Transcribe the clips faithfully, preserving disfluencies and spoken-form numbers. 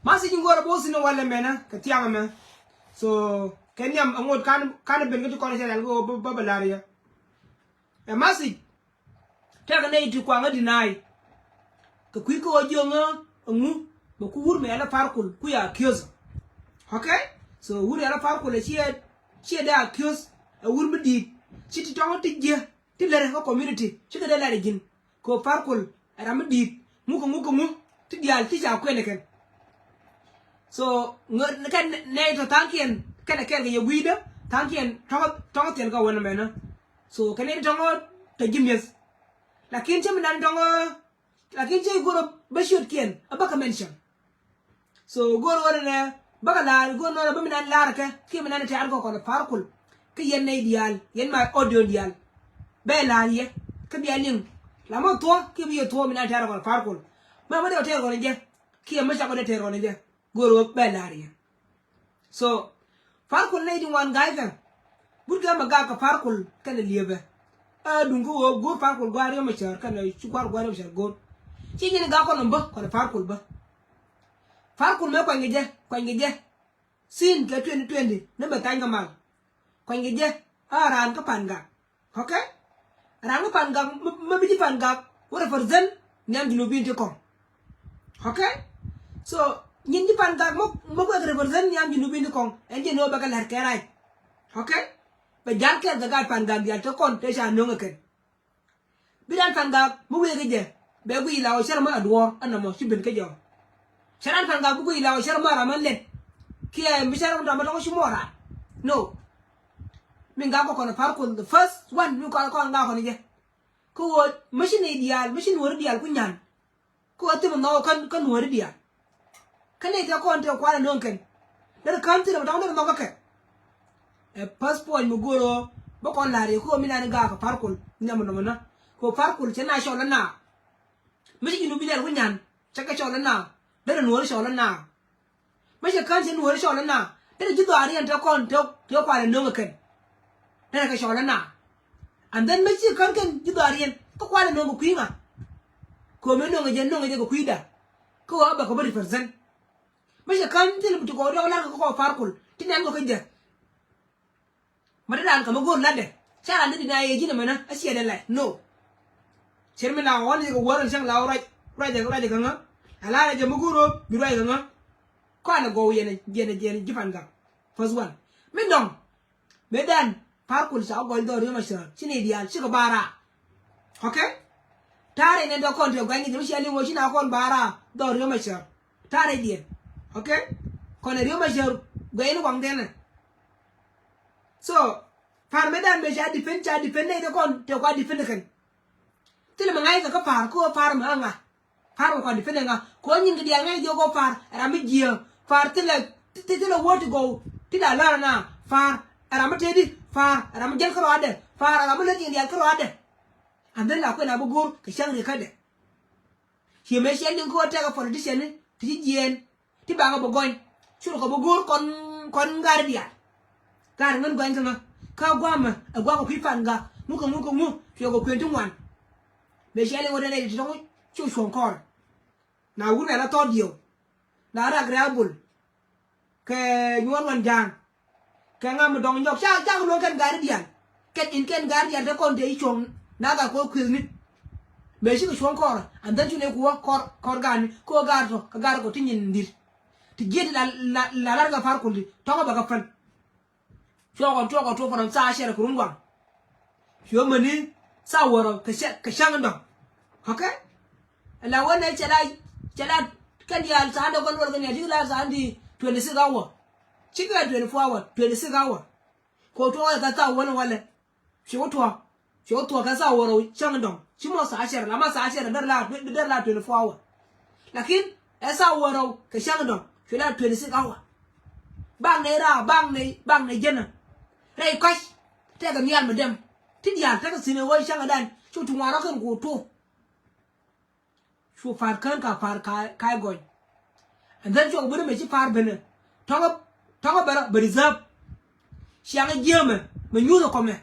Message in go̱o̱rä bo̱o̱th in walɛ mɛnä kɛ thiaŋ ɛmɛ. So kɛ nhiam ɛŋot kan, kan ben kä ti kɔn cɛ rɛl kɛ ɣöö bä, bä, bä la̱r yɛ. Ɛ message tɛkɛ nɛy ti kuaŋä deny. Kɛ kui̱ kä ɣöö jiöŋä ɛŋu bɛ ku wur mi ɛlɛ Par Kuol ku ya accuse. Okay? So wur ɛlɛ Par Kuol ɛ ciɛ, ciɛ dee accuse ɛ wur mi di̱i̱t. Ci ti tɔŋä ti jiɛ ti lɛrɛ kä community cikɛ dee lɛrɛ ji̱n. Kɛ ɣöö Par Kuol ɛ ram mi di̱i̱t ŋu kɛ ŋu kɛ ŋu ti diaal ti ca kuɛn ɛ kɛn. So ŋä kɛn nɛy tɔ tha̱a̱ŋkiɛn kɛnɛ kɛɛl kɛ yɛ gui̱i̱dä tha̱a̱ŋkiɛn tɔ̱ŋä, tɔ̱ŋä thil kä wänä mɛnä. So kɛn nɛy tɔ̱ŋä tɔ ji̱ mi̱eth. Lakin cä mi nan tɔ̱ŋä, lakin cä i̱ go̱rä bä ciötkiɛn a bä kɛ mention. So go̱o̱r ɣöö nɛ bäkɛ la̱r, go̱o̱r nɛ bä mi nan la̱r kɛ kiɛ mi nan tɛ̈r kɔ kɔn Par Kuol. Kä yɛn nɛy diaal, yɛn ma audio diaal, bɛ la̱r yɛ kä bia liŋ. La mɔ thuɔ̱k kiɛ bi yɛ thuɔ̱k mi nan tɛ̈r kɔn Par Kuol. Mɛ mɔ dee tɛ̈r kɔn jɛ kiɛ mɔ cakɔ dee tɛ̈r kɔn jɛ. Go̱o̱r ɣöö bɛ la̱r yɛ. So Par Kuol nɛy ti ŋuan ga̱a̱c kɛ. But kɛ mɛ gak kɛ Par Kuol kɛnɛ liepɛ. Ɛ duŋ kä ɣöö go̱o̱r Par Kuol gua̱a̱r Riek Machar kɛnɛ ci gua̱a̱r gua̱a̱r Riek Machar go̱o̱r. Ci nyin gak kɔn bä kɔn Par Kuol bä. Par Kuol mɛ kuany kɛ jɛ, kuany kɛ jɛ. Sin kɛ twenty twenty ni mɛ thany kɛ mal. Kuany kɛ jɛ a raan kä Pangak. Okay? Raan kä Pangak mɛ, mɛ bi ji̱ Pangak wä represent nhiam Junubin ti kɔŋ. Okay? So nyin ji̱ Pangak mɛ, mɛ kuɛ kɛ represent nhiam Junubin ti kɔŋ. Ɛn jɛ ni wä bɛ kɛ la̱r kɛ rac. Okay? Bɛ ja̱l kɛɛl kɛ gaat Pangak diaal te kɔn te ca nöŋ ɛ kɛn. Bi raan Pangak mi wëë kä jɛ bɛ guiy la ɣɔw cär mɔ a duɔ̱ɔ̱r ɛn nɔmɔ ci ben kä jɛ ɔ. Cä raan Pangak bi guiy la ɣɔw cär mɔ a ram ɔ lɛt. Kiɛ mi cär mɔ tɔmɔ tɔŋ ci mɔ raan. No. Min gak kɔ kɔn Par Kuol the first one mi kɔn kɔn gak kɔn jɛ. Kä ɣöö mi ci nɛy diaal, mi ci nuɔ̱ɔ̱ri diaal ku nyan. Kä ɣöö thimɛ nhɔk kä, kä nuɔ̱ɔ̱ri diaal. Kä nɛy tëë kɔn tëë kualɛ nööŋ kɛn. Derɛ kään thilɛ mi tɔ̱ŋ derɛ nhɔk kä kɛ. Ɛ first point mi go̱o̱r ɣöö bä kɔn la̱r yɛ kä ɣöö mi nan i̱ gaak kɛ Par Kuol nhiam mi nɔmɔ nä. Kɛ ɣöö Par Kuol cɛ na cɔl ɛ na. Mi ci Junubin diaal ku nyan cɛ kɛ cɔl ɛ na. Derɛ nuɔ̱ɔ̱ri cɔl ɛ na. Mi cɛ kään cɛ nuɔ̱ɔ̱ri cɔl ɛ na derɛ ji̱ dhɔaariɛn te kɔn te, te kualɛ nööŋ ɛ kɛn. Derɛ kɛ cɔl ɛ na. And then mi ci kään kɛn ji̱ dhɔaariɛn kä kualɛ nööŋ kɛ kui̱ ŋa. Kɛ ɣöö mi nööŋ ɛ jɛ, nööŋ ɛ jɛ kɛ kui̱da. Kä ɣöö a bɛ kɛ bä represent. Mi cɛ kään thil bi ti kɔɔr diɔk la̱r kɛ kɔɔr Par Kuol ti nɛn kɔ kä jɛ. Ma ti raan kɛ mi go̱o̱r la̱tdɛ. Ca raan ti di na yɛ ji̱n ɛmɛnä a ciɛ dɛ lɛ. No. Cɛr mi la ɣɔn yɛ kɛ wäär ɛn cäŋ la ɣɔn ruac, ruac, ruac kɛ ŋä. A la rɛ jɛ mi go̱o̱r ɣöö bi ruac kɛ ŋä. Kɔn ɛ gɔw yɛn ɛ, yɛn ɛ, yɛn ɛ ji̱ Pangak. First one. Mi dɔ̱ŋ. Mëë dan Par Kuol ca gɔl dhɔr Riek Machar ci nɛy diaal cikɛ ba raar. Okay? Ta̱rɛ nɛn dɔ̱ kɔn tëë gua̱ny kɛ jɛ mi cia liŋ ɣöö ci na kɔn ba raar dhɔr Riek Machar. Ta̱rɛ diɛn. Okay? Kɔn ɛ Riek Machar gua̱ny ni waŋdɛn ɛ. So Par mëë dan mëë ca defend, ca defend nɛy dee kɔn tëë kua defend kɛn. Thilɛ mi ŋa̱c kɛ kä Par, kä ɣöö Par mi ŋa̱. Par mi kɔn defend ŋa̱. Kɛ ɣöö nyin kɛ diaal ŋa̱c jiök ɣöö Par ɛ ram mi jiääk. Par thilɛ, thi-, thilɛ word to go. Ti la lar na. Par ɛ ram mi teti. Par ɛ ram mi jäl kärɔadɛ. Par ɛ ram mi lät nyin diaal kärɔadɛ. And then la kuɛn a bi go̱o̱r kɛ cäŋ riɛkädɛ. Ciɛ mëë ciɛ liŋ kä ɣöö tɛkɛ politician ni ti ci jiɛɛn. Ti bakɛ bi gɔny. Curkɛ bi go̱o̱r kɔn, kɔn gaari diaal. Gaari ŋän gɔny kä ŋä. Kä guamɛ ɛ guakɛ kui̱ Pangak. Ŋukɛ, ŋukɛ ŋu. Cuɛ kɛ kuën ti ŋuan. Mëë ciɛ liŋ ɣöö dee nɛy ti tɔ̱ŋ cu cuɔ̱ŋ kɔɔr. Na wur mɛ la thɔɔt diɛw. Na rak rɛ̈ a bul. Kɛ nyuɔ̱ɔ̱n ŋuan ja̱a̱ŋ. Kɛ ŋa mi dɔ̱ŋ nyɔk ca, cakɛ luɔ̱ŋ kɛn gaari diaal. Kɛn in kɛn gaari diaal te kɔn te i̱ cuɔ̱ŋ na gat kɔ kuethni. Mëë cikɛ cuɔ̱ŋ kɔrɛ and then cu nɛ ku wä kɔr, kɔr gaani kɛ ɣöö gaari tɔ kɛ gaari kɔ ti nyin di̱t. Ti jiɛt la, la, la lar kɛ Par Kuol ti tɔ̱ŋä bɛ kɛ pän. Cuɔkɔ, cuɔkɔ tuɔk kɔn thaa cɛrɛ kɛ run waŋ. Cuɛ mäni thaa wäärä kɛ cä, kɛ cäŋ in dɔ̱ŋ. Okay? Ɛla wä nɛ cɛ la, cɛ la kɛn diaal thaa dɔ̱ŋ kɛn luɔl kɛn diaal cikɛ la thaa di twenty six hour. Cikɛ twenty four hour, twenty six hour. Kɛ wä tuɔɔk kɛ thaa wä ni wä lɛ. Ci wä tuɔɔk. Ci wä tuɔɔk kɛ thaa wäärä cäŋ in dɔ̱ŋ. Ci mɔ thaa cɛrɛ la ma thaa cɛrɛ derɛ la, derɛ la twenty four hour. Lakin ɛ thaa wäärä kɛ cäŋ in dɔ̱ŋ. Cuɛ la twenty six hour. Bak nɛy raar, bak nɛy, bak nɛy jänä. Rɛy kɔc tɛkɛ nhial mi dɛm. Ti diaal tekɛ thi̱n ɛ ɣöö cäŋɛ dan cu ti ŋuan rɔ̱ kɛn ku tuɔɔk. Cu Par kään ka Par ka, ka gɔny. And then cuɔk ben mëë ci Par benɛ. Tɔ̱ŋä, tɔ̱ŋä bɛ rɔ bɛ reserve. Ciaŋ jiäämɛ mɛ nyuuth ɛ kɔmɛ.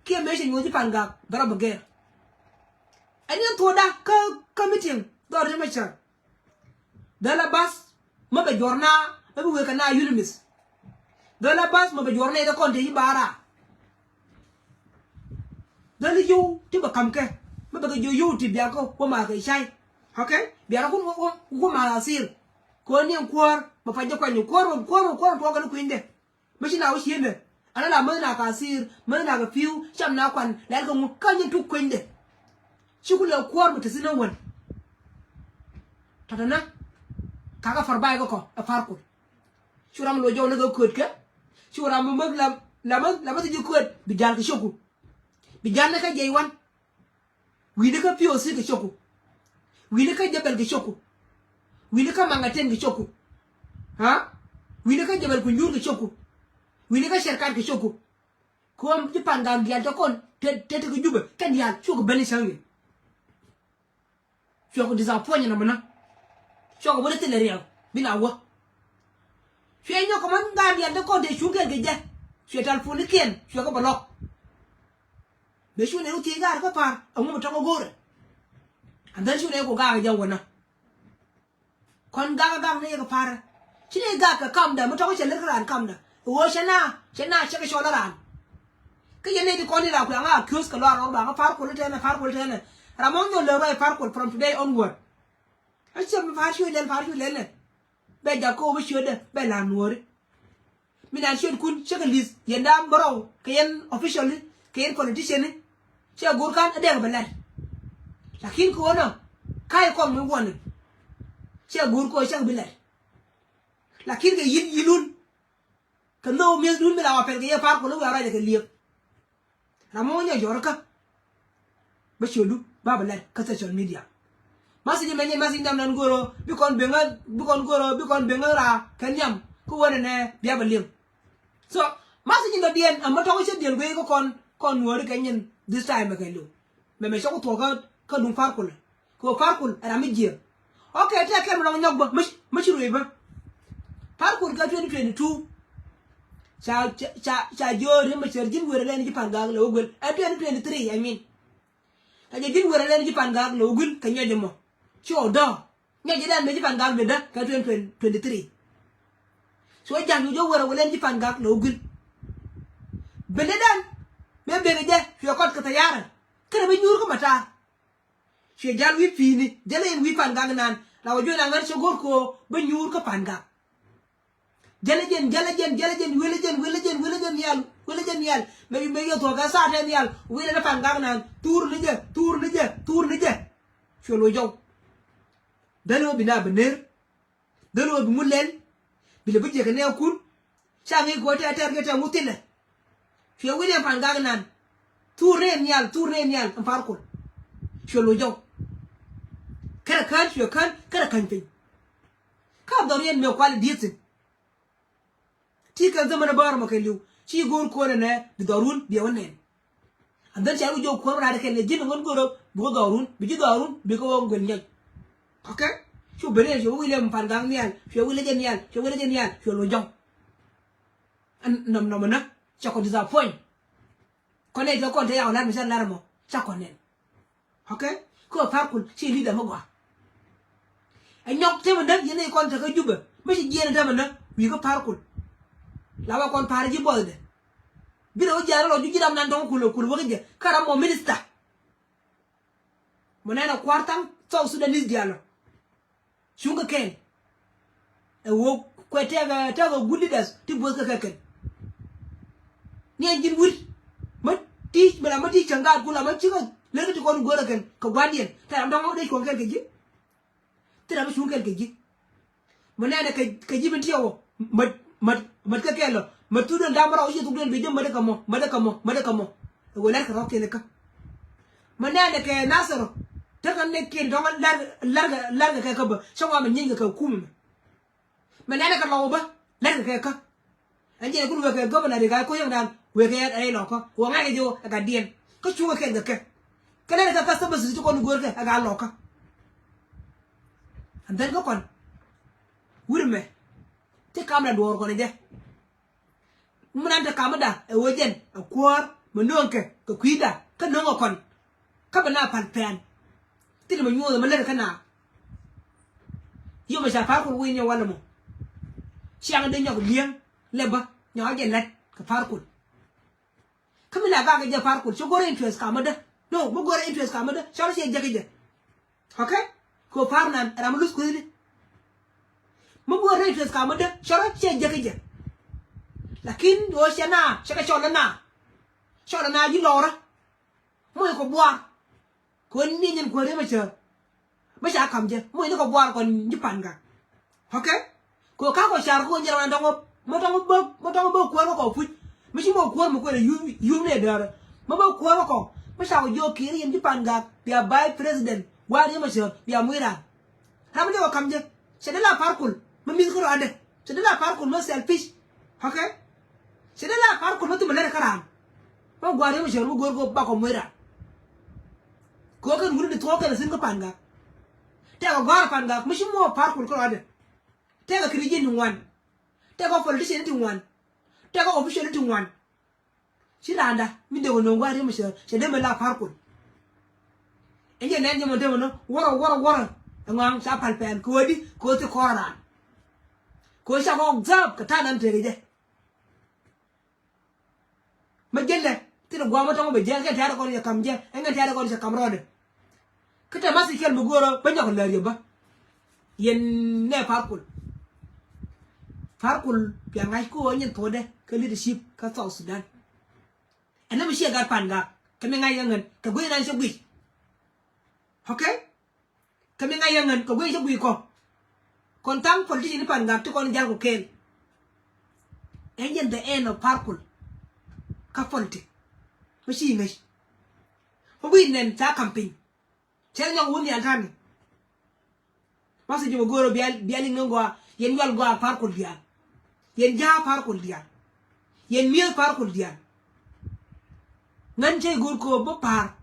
Kiɛ mëë cɛ nyuuth ci Pangak bɛ rɔ bɛ gɛr. Ɛn yɛn thuɔ̱ɔ̱da kä, kä meeting dhɔr Riek Machar. Dhäl a bath. Mä bɛ juɔr na, mä bi wëë kɛ na yulimi̱th. Dhɔl a bath mä bɛ juɔr na ithɛ kɔn te yi bara. Dhɔl yio̱w ti bɛ ka̱m kɛ mä bɛ kɛ jiɔ yio̱w ti biakä wä ma kɛ cay. Okay? Biakä kun wä ma asir. Kɛ wä niɛn kuäär mä pa jɛ kuany kuäär mä kuäär mä kuäär tuɔɔk kɛ ni kui̱nydɛ. Mä ci na wä ciendɛ. Ala la mäth na ka asir mäth na kɛ pi̱w cam na kuan lɛl kɛ ŋu kä nyin tuk kuenydɛ. Ci ku lɛ kuäär mä te thi̱n ɛ wän. Tɔ̱tɔ̱nä kakä far bay kä kɔ ɛ par kul. Cu ram lo̱c jɔw ni kɛ kööt kɛ. Cu ram mi mäth la mäth la mäth ji̱ kööt bi ja̱l kɛ cioku. Bi ja̱l ni kä jiɛc wan. Wi̱ni kä P O C kɛ cioku. Wi̱ni kä Jebel kɛ cioku. Wi̱ni kä Maŋaten kɛ cioku. Ha? Wi̱ni kä Jebel Kunjur kɛ cioku. Wi̱ni kä Cerkat kɛ cioku. Kuɔm ji̱ Pangak diaal te kɔn te te kɛ Jubɛ kɛn diaal cukɛ ben i̱ cäŋ ni. Cuɛ kɛ disappoint nɔmɔ nä. Cuɛ kɛ wä ni thilɛ riɛk bi la wä. Cuɛ nyɔk kɛ mɔny gaat diaal te kɔn te cuŋ kɛn kɛ jɛ. Cuɛ telephone ni kiɛn cuɛ kɛ block. Mëë cu nɛy wä thiec gaat kä pa̱a̱r ɛŋu mi tɔ̱ŋ ɛ go̱o̱rɛ. And then cu nɛy ku gaak jɛ wä nä. Kɔn gak gak ni yɛ kɛ parɛ. Ci ni gak kɛ kamdɛ mi tɔk cɛ lɛr kä raan kamdɛ. Ɣöö cɛ na cɛ na cɛ kɛ cɔl raan. Kä yɛn ni ti kɔn ni la kuɛ ŋa accuse kɛ lɔr rɔr ba ŋa par kul tɛnɛ par kul tɛnɛ. Ram mɔŋ nyɔl lɛ rɔy par kul from today onward. A cɛ mi par cu lɛl par cu lɛl nɛ. Bɛ jak kä wä bi ciötdɛ bɛ la nuɔɔri. Mi nan ciötkun cä kɛ li̱th yɛn da̱a̱m bärɔw kɛ yɛn officially kɛ yɛn politician ni. Cɛ go̱o̱r kan a dɛk bɛ lat. Lakin kɛ ɣöö nɔ ka̱c kɔn mi warning. Cɛ go̱o̱r kɛ ɣöö cä kɛ bi lat. Lakin kɛ yi̱n yi̱lun kɛ nhök mi̱ethdun mi la wä pɛl kɛ yɛ par kul i̱ wiaa ruacɛ kɛ liep. Ram mi wä nyɔk jɔr kä. Bä ciötdu ba bɛ lɛt kä social media. Message mɛ nyɛ message dam nan go̱rɔ bi kɔn beŋä bi kɔn go̱rɔ bi kɔn beŋä raa kɛ nhiam kä wänɛ nɛ bia bɛ liŋ. So message in dɔ̱diɛn ɛmɛ tɔ̱ŋ cä diɛl guiy kä kɔn kɔn nuɔɔri kɛ nyin this time kɛ liw. Mɛ mɛ cɔk thuɔk kä kä duŋ par kulɛ. Kɛ ɣöö par kul ɛ ram mi jiääk. Ok, tëë kɛn mi lɔŋ nyɔk bä mi ci ruëëc bä. Par kul kɛ twenty twenty two. Ca ca ca jiöör yäm mi cär ji̱n wëër ɛ lɛn ji̱ Pangak lɛ wä guil ɛ twenty twenty three I mean. Ca jɛ ji̱n wëër ɛ lɛn ji̱ Pangak lɛ wä guil kɛ nyɔc ɛmɔ. Ci ɣɔw dɔ̱ɔ̱k nyɔc jɛ dɛn mëë ji̱ Pangak lɛ däk kɛ twenty twenty three. Cuɛ ja̱l cu jɛ wëër ɛ wä lɛn ji̱ Pangak lɛ wä guil. Bendɛ dɛn mëë bekɛ jɛ cuɛ kɔt kɛ thayarɛ. Kɛnɛ bi nyuur kä matar. Cuɛ jal wi̱i̱ pi̱i̱ni jälɛ yɛn wi̱i̱ Pangak nan la wä juɔ̱n aŋän cɛ go̱r ko̱o̱ bä nyuur kä Pangak. Jälɛ jɛn jälɛ jɛn jälɛ jɛn welɛ jɛn welɛ jɛn welɛ jɛn nhial welɛ jɛn nhial. Mɛ mɛ yɛ thuɔ̱k kɛ thaatɛ nhial welɛ ni Pangak nan thuur ni jɛ thuur ni jɛ thuur ni jɛ. Cuɛ lo̱c jɔw. Dhäl wä bi na bi ner. Dhäl wä bi ŋu lɛl. Bi lɛ bi jiɛk kɛ nɛɛkun. Ca ŋi̱i̱c kɛ ɣöö tɛɛr tɛɛr kɛ tɛɛr ŋu thilɛ. Cuɛ wi̱n ɛn Pangak nan. Thur ni ɛn nhial thur ni ɛn nhial ɛn par kul. Cuɛ lo̱c jɔw. Kɛnɛ kään cuɛ kään kɛnɛ käny piny. Ka dhɔr yɛn mëë kual i̱ dieth thi̱n. Ti kɛ dhamɛ ni bäär mɔ kɛ li̱w ci go̱o̱r kuɔn ɛnɛ bi dhɔrun biɛ wä nɛn. And then ca wi̱c jɔw kuɔn raadɛ kɛn ɛ ji̱n ŋuɔ̱n go̱o̱r ɛ bi wä dhɔrun bi ji̱ dhɔrun bi kɛ wä guel nyɔc. Okay. Cu ben yɛn cuɛ wä wi̱c lɛ mi Pangak nhial cuɛ wi̱c lɛ jɛ nhial cuɛ wi̱c lɛ jɛ nhial cuɛ lo̱c jɔw. Ɛn nɔm nɔm ɛnä cɛ kɔ disappoint. Kɔn nɛy tɔ kɔn te yak ɔ lar mi cä lar ɛmɔ ca kɔn nɛn. Okay. Kä ɛ par kul ci leader mi gɔaa. Ɛ nyɔk temɛ näk yɛn nɛy kɔn te kä Jubɛ mi ci jiɛɛn ɛ temɛ näk wi̱i̱ kä par kul. La wä kɔn pa̱a̱r ji̱ buɔthdɛ. Bi rɛ wä jiɛɛn rɔ lɔ ju ji̱ ram nan tɔ̱ŋ kul ɛ kul wä kä jɛ kä ram mɔ minister. Mɔ nɛn ɛ kua̱r thaŋ South Sudanese diaal ɔ. Cuŋ kɛ kɛɛl. Ɛ ɣöö kuɛ tɛkɛ tɛkɛ good leaders ti buɔth kɛ kɛ kɛn. Ni ɛn ji̱n wi̱r mä ti mi la mä ti cäŋ gaat ku la mä cikɛ lek ti kɔn guäär kɛ kɛn kɛ gua̱diɛn. Tɛ ram dɔ̱ŋ ɣɔ̱k dee cuɔ̱ŋ kɛɛl kɛ ji̱. Ti ram mi cuŋ kɛɛl kɛ ji̱. Mɛ nɛnɛ kɛ kɛ ji̱ bin tiɛw ɔ mät mät mät kɛ kɛɛl ɔ mät thuk den dam rɔw ci thuk den bi jɛ mät kɛ mɔ mät kɛ mɔ mät kɛ mɔ. Ɛ ɣöö lɛr kɛ rɔ̱kiɛn kä. Mɛ nɛnɛ kɛ Nasir ɔ tekɛ nɛy kiɛn dɔ̱ŋ lar lar kɛ lar kɛ kɛ kä bä cä ŋuan mɛ nyieeny kɛ kɛ kum mɛ. Mɛ nɛnɛ kɛ lɔw bä lar kɛ kɛ kä. Ɛn jɛn ɛ kun wekɛ governor ri ga̱a̱c ko̱ yäŋdan wekɛ ɛ rɛy lɔkä wä ŋa̱c kɛ ji̱ ɛ gatdiɛn. Kä cuŋ ɛ kɛn kɛ kɛ kɛ lɛn ɛ kɛ kä services ti kɔn go̱o̱rkɛ ɛ gat lɔkä. And then kä kɔn wi̱r mɛ ti kamda duɔɔr kɔn ɛ jɛ. Mi nan te kamda ɛ wee jɛn ɛ kuäär mɛ nööŋkɛ kɛ kui̱da kä nööŋ ɛ kɔn. Kä bɛ na pal pɛn thil mɛ nyuɔth mɛ lät kä na. Yom ɛ ca par kul wi̱i̱ ni walɛ mɔ. ciaŋ dee nyɔk li̱eŋ lɛ bä nyɔk a jɛ lät kɛ Par Kuɔl. Kä mi la gak jɛ Par Kuɔl ci go̱rɛ interest kamädä. No, mi go̱rɛ interest kamädä cɔrɔ ciɛ jek jɛ. Okay? Kɛ ɣöö Par Nan ram mi luth kuethni. Mi go̱rɛ interest kamädä cɔrɔ ciɛ jek jɛ. Lakin ɣöö ciɛ na cɛ kɛ cɔl na cɔl na ji̱ lɔrä. Moc kɔ buar. Kɛ ɣöö ni nyin kuäär yɛ mɛ cäär. Bä ca kam jɛ moc ni kɔ buar kɔn ji̱ Pangak. Okay? Kɛ ɣöö ka kɔ car kɛ ɣöö nyɛr wan tɔŋ mɔ tɔŋ bä mɔ tɔŋ bä kuäär kɔ kɔ puc. Mi ci mɔ kuäär mi kuɛn yum yum ni däärä. Mɔ bä kuäär kɔ kɔ mi ca kɔ jiök kiɛri yɛn ji̱ Pangak bia vice president gua̱a̱r yɛ mɛ cäär bia muc raar. Ram mi dee kɔ kam jɛ cɛ dee la Par Kuɔl mi mi̱th kä rɔadɛ. Cɛ dee la Par Kuɔl mi selfish. Okay? Cɛ dee la Par Kuɔl mi thimɛ lät kä raan. Mi gua̱a̱r yɛ mɛ cäär mi go̱o̱r kɛ bakɔ muc raan. Kɛ ɣöö kɛn wuni di thuɔ̱k kɛn a thi̱n kä Pangak. Tɛkɛ gɔ̱a̱r Pangak mi ci muɔɔk Par Kuɔl kä rɔadɛ. Tɛkɛ kiri ji̱n ti ŋuan. Tɛkɛ politician ti ŋuan. Tɛkɛ official ti ŋuan. Ci raanda mi dee wä no̱o̱ŋ gua̱a̱r yɛ mɛ cäär cɛ dee mɛ la Par Kuɔl. Ɛn jɛ nɛn jɛ mɔ dee mɔ nɔ wärä wärä wärä. Ɛŋɔaŋ ca pal pɛn kɛ ɣöö di kɛ ɣöö thi kɔrɛ raan. Kɛ ɣöö ca kɔ observe kɛ ta̱a̱ nan tekɛ jɛ. Mä jälɛ thilɛ gua̱a̱ mä tɔ̱ŋ bɛ jɛ ɛn kɛn tɛ̈rɛ kɔn yɛ kam jɛ ɛn kɛn tɛ̈rɛ kɔn yɛ kam rɔɔdɛ. Kä tɛ math i̱ kɛl mi go̱o̱rä bä nyɔk lääri bä. Yɛn nɛ Par Kuɔl. Par Kuɔl bia ŋa̱c ko̱o̱ nyin thuɔ̱ɔ̱dɛ kä leadership kä South Sudan. Ɛn nä mi ciɛ gat Pangak kɛ mi ŋa̱c kɛ ŋän kɛ guic nan cɛ guic. Okay? Kä mi ŋa̱c yɛ ŋän kɛ guic cä guic kɔ. Kɔn thaŋ politician ni Pangak ti kɔn jal kɔ kɛɛl. Ɛn jɛn the end of Par Kuɔl. Kä politic mi ci ŋäc. Mi guic nɛn ca campaign. Cɛ nyɔk wun nhial tani. Math ji̱ mɛ go̱o̱r bia bia liŋ ni gɔaa yɛn yual gɔaa Par Kuɔl diaal. Yɛn ja̱a̱ Par Kuɔl diaal. Yɛn mi̱eth Par Kuɔl diaal. Ŋän cä i̱ go̱o̱r ko̱o̱p bä Par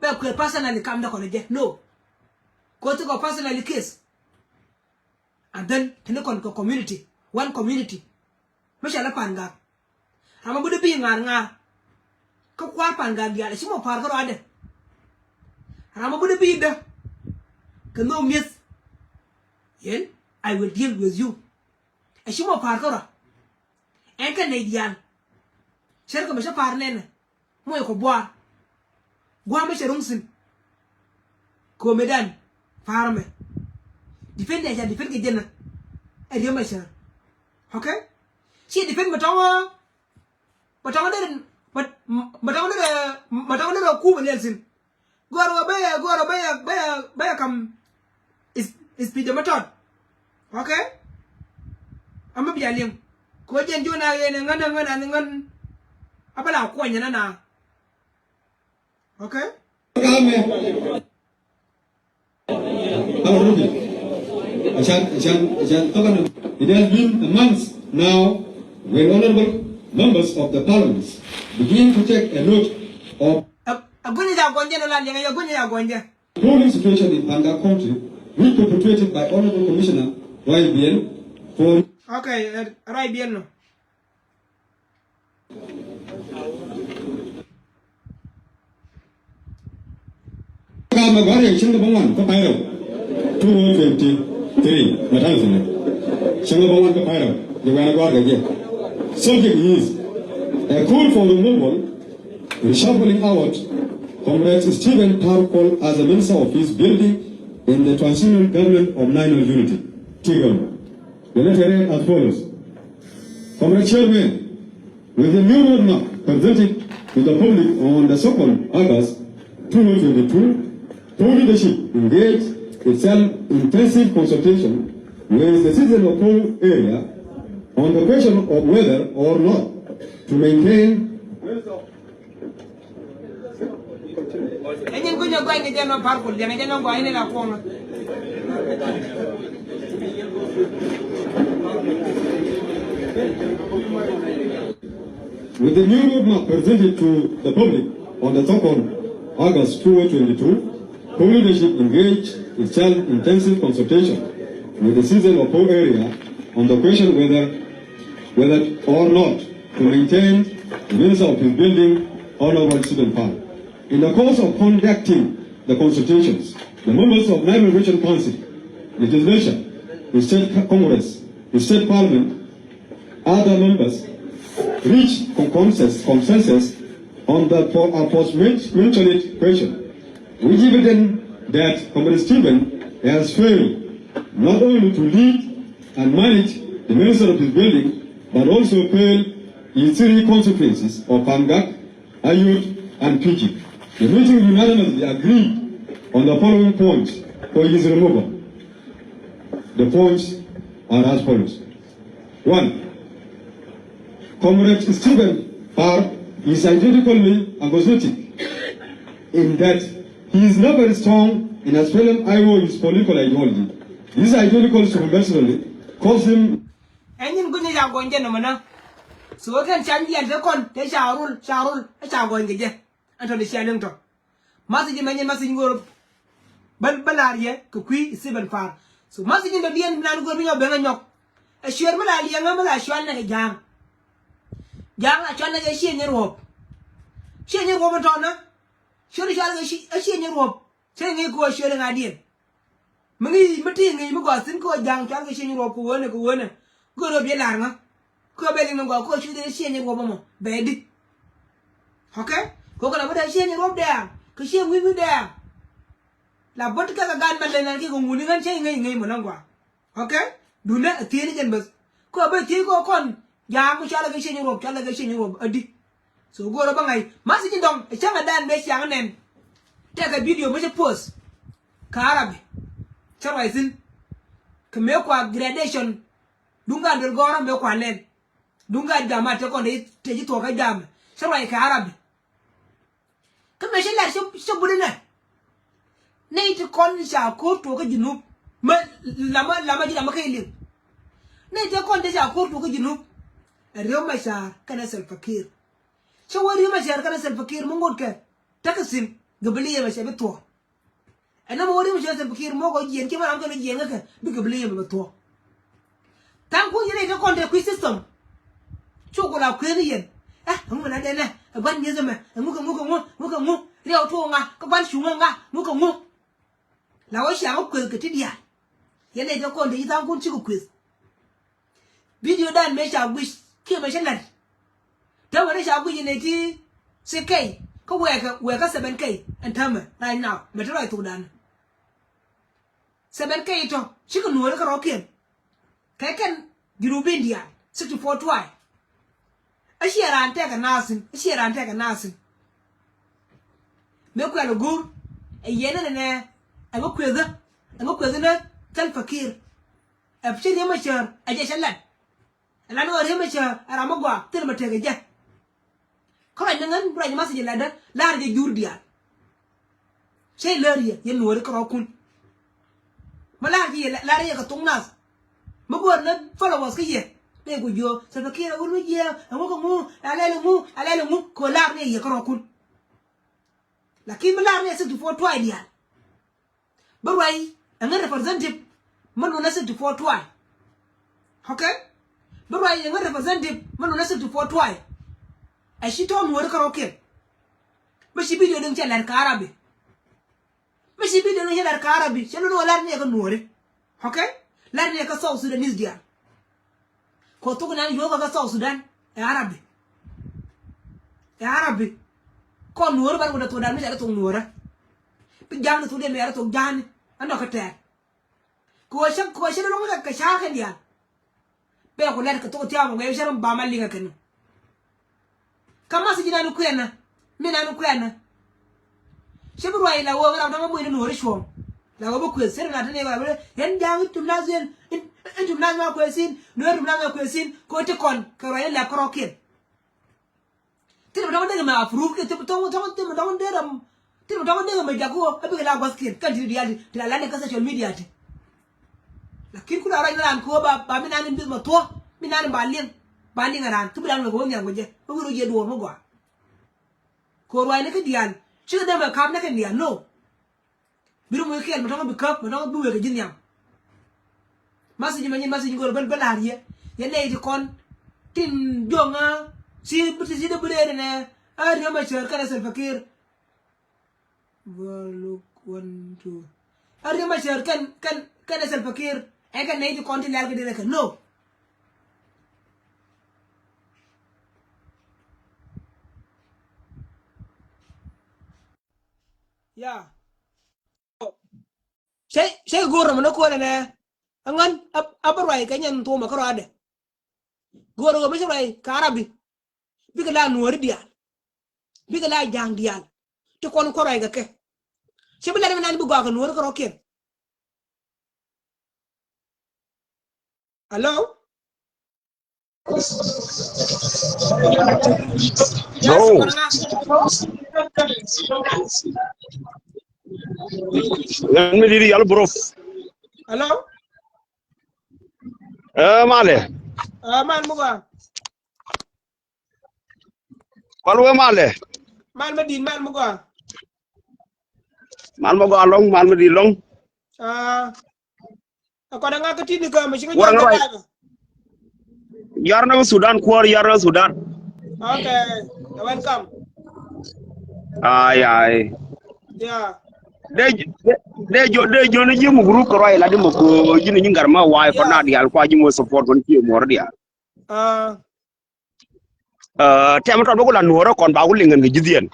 bɛ kuɛ personally kam dä kɔn jɛ no. Ko̱o̱p ti kɔ personally case. And then te ni kɔn kɛ community, one community. Mi cɛ lɛ Pangak. Ram a bä dee bi ŋa̱r ŋa̱r. Kä kua̱r Pangak diaal a ci mɔ Par kä rɔadɛ. Ram a bä dee bi dä kɛ nhök mi̱eth. Yɛn I will deal with you. A ci mɔ Par kä rɔa. Ɛn kɛ nɛy diaal. Cär kɛ mɛ cä Par nɛnɛ. Moc kɔ buar. Gua̱a̱ mɛ cɛ ro̱ŋ thi̱n. Kɛ ɣöö mëëdan Par mɛ. Defend ɛ ca defend kɛ jɛn ɛ riäm ɛ cär. Okay? Ci defend mɛ tɔ̱ŋ mɛ tɔ̱ŋ derɛ mɛ tɔ̱ŋ derɛ mɛ tɔ̱ŋ derɛ kum ɛ liɛl thi̱n. Gɔr wä bä yɛ gɔr wä bä yɛ bä yɛ bä yɛ kam is is pidɛ mɛ tɔt. Okay? Amä bia liŋ kɛ wä jɛn jiɔn a ɣen ɛ ŋän ɛ ŋän a ni ŋän. A bä la kuɔny ɛ nana. Okay? It has been a month now when honorable members of the parliament begin to take a note of a gunyɛ ja gunyɛ la liŋ a gunyɛ ja gunyɛ. Polling situation in Pangak County, which perpetuated by Honorable Commissioner Y B N for. Okay, uh, Y B N no. Ka mɛ gɔ̱a̱r yɛ cieŋ kɛ bä ŋuan kä pay rɛw two thousand twenty-three mɛ ta̱a̱ thi̱n. Cieŋ kɛ bä ŋuan kä pay rɛw jɛ wɛn a gɔ̱a̱r kɛ jɛ. Subject is a call for removal, reshuffling out Comrade Stephen Par Kuɔl as a Minister of Peace Building in the Transitional Government of National Unity. Tigal. The letter read as follows. Comrade Chairman, with the new roadmap presented to the public on the second August twenty twenty-two, Pou leadership engaged itself in intensive consultation with the citizen of Pou area on the question of whether or not to maintain. Ɛ nyin kunyɛ gua̱ny kɛ jɛn nɔ Par Kuɔl, jɛn ɛ jɛn nɔ gua̱ny ni la kuɔŋä. With the new roadmap presented to the public on the second August twenty twenty-two, Pou leadership engaged itself in intensive consultation with the citizen of Pou area on the question whether whether or not to maintain the Minister of Peace Building, Honorable Stephen Par. In the course of conducting the consultations, the members of Nile Region Council, legislature, the state co-, congress, the state parliament, Other members reach consensus, consensus on the po- aforementioned question, which evident that Comrade Stephen has failed not only to lead and manage the Ministry of Peace Building, but also failed in three constituencies of Pangak, Ayod, and Fiji. The meeting unanimously agreed on the following points for his removal. The points are as follows. One, Comrade Stephen Parr is ideologically agnostic in that he is never strong in S P L M I O his political ideology. This ideological supremacy caused him Ɛn nyin gunyɛ ca gɔny jɛ nɔmɔ na. So kɛn ca nyiɛn te kɔn te ca rul ca rul ɛ ca gɔny kɛ jɛ. Ɛn tɔ ni cia liŋ tɔ. Message mɛ nyin message ŋor bä bä la̱r yɛ kɛ kui̱ Stephen Parr. So message in dɔ̱diɛn bi naan go̱o̱r bi nyɔk ben ɛ nyɔk. Ɛ cuɛɛr mi la liɛŋä mi la cual nɛ kɛ ja̱a̱ŋ. Ja̱a̱ŋ la cual nɛ kɛ ciɛ nyɛ ruɔ̱p. Ciɛ nyɛ ruɔ̱p in tɔnä. Cuɛɛr cual kɛ ciɛ nyɛ ruɔ̱p. Cä ŋi̱i̱c kɛ ɣöö cuɛɛr in ŋa̱diɛn. Mi ŋi̱i̱c mi ti ŋi̱i̱c mi gɔaa thi̱n kɛ ɣöö ja̱a̱ŋ cual kɛ ciɛ nyɛ ruɔ̱p kɛ ɣöönɛ kɛ ɣöönɛ. Go̱o̱r ɣöö bi la̱r ŋä. Kɛ ɣöö bɛ liŋ ni gɔaa kɛ ɣöö cuɛɛr in ciɛ nyɛ ruɔ̱p ɛmɔ bɛ di. Okay? Kɛ ɣöö kɛ la bä te ciɛ nyɛ ruɔ̱p dɛɛŋ kɛ ciɛ ŋui̱c mi dɛɛŋ. La bä ti kɛ kɛ gaat mɛ lɛn ɛn kɛ kɛ ŋuni ɣän cä iŋäc iŋäc mɔ ni gɔaa. Okay? Duundɛ a thiec ni jɛn bäth. Kɛ ɣöö bä thiec kɛ ɣöö kɔn ja̱a̱ŋ mi cual kɛ ciɛ nyɛ ruɔ̱p cual kɛ ciɛ nyɛ ruɔ̱p a di. So go̱o̱rä bä ŋa̱c message dɔ̱ŋ ɛ cäŋ ɛ dan mëë ciaŋ nɛn. Tɛkɛ video mëë cä post. Kä Arabi. Cä ruac thi̱n. Kɛ mëë kua gradation. Duŋ gaat duel gɔ̱rä mëë kua lɛl. Duŋ gaat jam a te kɔn te ci thuɔ̱k kä jam. Cä ruac kɛ Arabi. Kä mëë cä lar cä but inɛ. Nɛy ti kɔn ca ko̱r tuɔɔk kä Junub. Mä lamä lamä ji̱ lamä kä iliŋ. Nɛy ti kɔn ti ca ko̱r tuɔɔk kä Junub. Ɛ Riek Machar kɛnɛ Salva Kiir. Cä wä Riek Machar kɛnɛ Salva Kiir mi ŋotkɛ. Tekɛ thi̱n gabilia mɛ cɛ bi thuɔ̱k. Ɛn nɔmɔ wä Riek Machar Salva Kiir mɔk ɔ jiɛn kiɛ mɛ ram kɛn ɔ jiɛn kä kɛ bi gabilia mɛ bɛ thuɔ̱k. Tha̱a̱ŋ kuɔ̱ny rɛy kä kɔn te kui̱ system. Cuk ku la kuëëni yɛn. Ɛ ɛŋu mɛ na dɛn ɛ ɛ gua̱n mi̱eth ɛmɛ ɛŋu kɛ ŋu kɛ ŋu ŋu kɛ ŋu. Riɛw tuɔɔk ŋa kä gua̱n cuŋä ŋa ŋu kɛ ŋu. La wä ciaŋ kä kuëth kɛ ti diaal. Yɛn rɛy kä kɔn te yi tha̱a̱ŋ kun cikɛ kuëth. Video dan mëë ca guic kiɛ mëë cä la̱t. Täämɛ ni ca guic in ɛ ti six K kä wɛɛkɛ wɛɛkɛ seven K. Ɛn täämɛ right now mɛ te ruac thokdan. Seven K tɔ cikɛ nuɔɔri kärɔ̱kiɛn. Kɛ kɛn Junubin diaal sixty four tribe. A ciɛ raan tɛkɛ naath thi̱n a ciɛ raan tɛkɛ naath thi̱n. Mëë kuɛl ɛ go̱o̱r ɛ yɛn ni nɛ ɛ ŋä kuethä ɛ ŋä kuethä ni Salva Kiir. Ɛ ci Riek Machar ɛ jɛ cä lat. Ɛ lan ɣöö Riek Machar ɛ ram mi gɔaa thil mɛ tekɛ jɛ. Kä ruac ni ŋän ruac ni message latdä la̱r jɛ jur diaal. Cä ilär yɛ yɛ nuɔɔri kärɔ̱kun. Mi la̱r jɛ yɛ la̱r yɛ kɛ thok nath. Mi go̱o̱r ni followers kä yɛ. Dee ku jiö Salva Kiir ɛ wur mi jiɛ ɛŋu kɛ ŋu ɛ lɛl ɛŋu ɛ lɛl ɛŋu kɛ ɣöö la̱r ni yɛ kärɔ̱kun. Lakin mi la̱r ni yɛ sixty four tribe diaal. Bi ruac ɛŋä representative mi lun ɛ sixty four tribe. Okay? Bi ruac ɛŋä representative mi lun ɛ sixty four tribe. Ɛ ci tɔ̱ nuɔɔri kärɔ̱kiɛn. Mi ci video diŋ cɛ la̱r kä Arabi. Mi ci video diŋ cɛ la̱r kä Arabi cɛ lun ɣä la̱r ni ɛ kä nuɔɔri. Okay? La̱r ni ɛ kä South Sudanese diaal. Kɛ thok nan yuɔ̱ɔ̱kä kä South Sudan ɛ Arabi. Ɛ Arabi. Kɔn nuɔɔri ban wä dee thok dan mi ca dee thok nuɔɔrä. Bi ja̱a̱ŋni thok diɛ mi ca dee thok ja̱a̱ŋni. Ɛn dɔ̱k kä tɛɛr. Kɛ ɣöö cä kɛ ɣöö cä dee lɔŋ kɛ ca̱a̱ kɛn diaal. Bɛ ku lɛt kɛ thok thia̱a̱ŋ mɛ wee cä ram ba ma liŋɛ kɛn. Kä message nan kuɛnä mi nan kuɛnä. Cä bi ruac la ɣöö ram tɔ̱ŋ ɛ buɔ̱ny ni nuɔɔri cuɔ̱ɔ̱ŋ. La ɣöö bi kuëth cä ram na te ni ɣöö yɛn ja̱a̱ŋ i̱ tum nath yɛn i̱ tum nath ma kuëth thi̱n nuɔɔri tum nath ma kuëth thi̱n kɛ ɣöö ti kɔn kɛ ruac ni lɛp kärɔ̱kiɛn. Thil mi tɔŋ dee mɛ approve kiɛ thil mi tɔŋ tɔŋ thil mi tɔŋ dee rɛm thil mi tɔŋ dee mɛ jak kä ɣöö ɛ bikɛ la gua̱thkiɛn kɛn ti diaal ti la lat ni kä social media ti. Lakin ku la ruac ni raan kä ɣöö ba ba mi nani mith mɛ thuɔ̱k mi nani ba liŋ ba liŋ ɛ raan kä bi raan wek kä ɣöö nhiam kɛ jɛ kä wi̱r ɣöö jɛ duɔɔr mi gɔaa. Kɛ ɣöö ruacni kä diaal cikɛ dee mɛ ka̱p ni kɛn diaal no. Bi rum wek kɛɛl mɛ tɔŋ bi käp mɛ tɔŋ bi wek kɛ ji̱ nhiam. Message mɛ nyin message go̱r bä bä la̱r yɛ yɛ nɛy ti kɔn tin juɔ̱ŋä ci bi ti ci dee bi rɛɛr nɛ. Ɛ Riek Machar kɛnɛ Salva Kiir. Bä look one two. Ɛ Riek Machar kɛn kɛn kɛnɛ Salva Kiir. Ɛ kɛn nɛy ti kɔn tin lɛl kɛ dee rɛ kɛ no. Ya. Cɛ, cɛ go̱o̱r rɔmɔ ni ko̱n ɛnɛ. Aŋän, a, a bä ruac kɛ nyɛn thomɛ kä ruaadɛ. Go̱o̱r ɣöö mi ci ruac kɛ Arabi. Bikɛ la Nuɔ̱ɔ̱ri diaal. Bikɛ la Ja̱a̱ŋ diaal. Ti kɔn kuɔr ruac kɛ kɛ. Cɛ bi lat mi nan bi gɔaa kɛ Nuɔ̱ɔ̱ri kärɔ̱kiɛn. Hello? No. Ɣän mi di̱t yal brof. Hello? Ɛ malɛ. Ɛ mal mi gɔaa. Kɔl wee malɛ. Mal mi di̱t, mal mi gɔaa. Mal mi gɔaa lɔ̱ŋ, mal mi di̱t lɔ̱ŋ. Aa. Ɛ kɔn ɛ ŋa̱k kä ti̱n kä mi ci kä wä jɔn ŋa̱k kä ruac. Yar ni Sudan kuäär, yar ni Sudan. Okay. You're welcome. Ay, ay. Yeah. Dee, dee, dee jɔ, dee jɔ ni ji̱ muk ruk kɛ ruac la di muk ji̱ ni nyin gat ma wa̱a̱ kɔn na diaal kua ji̱ muk support kɔn ci muɔr diaal. Aa. Aa, tɛm tɔt bä ku la Nuɔ̱ɔ̱rä kɔn ba ku liŋ kɛn kɛ ji̱ dhiɛn.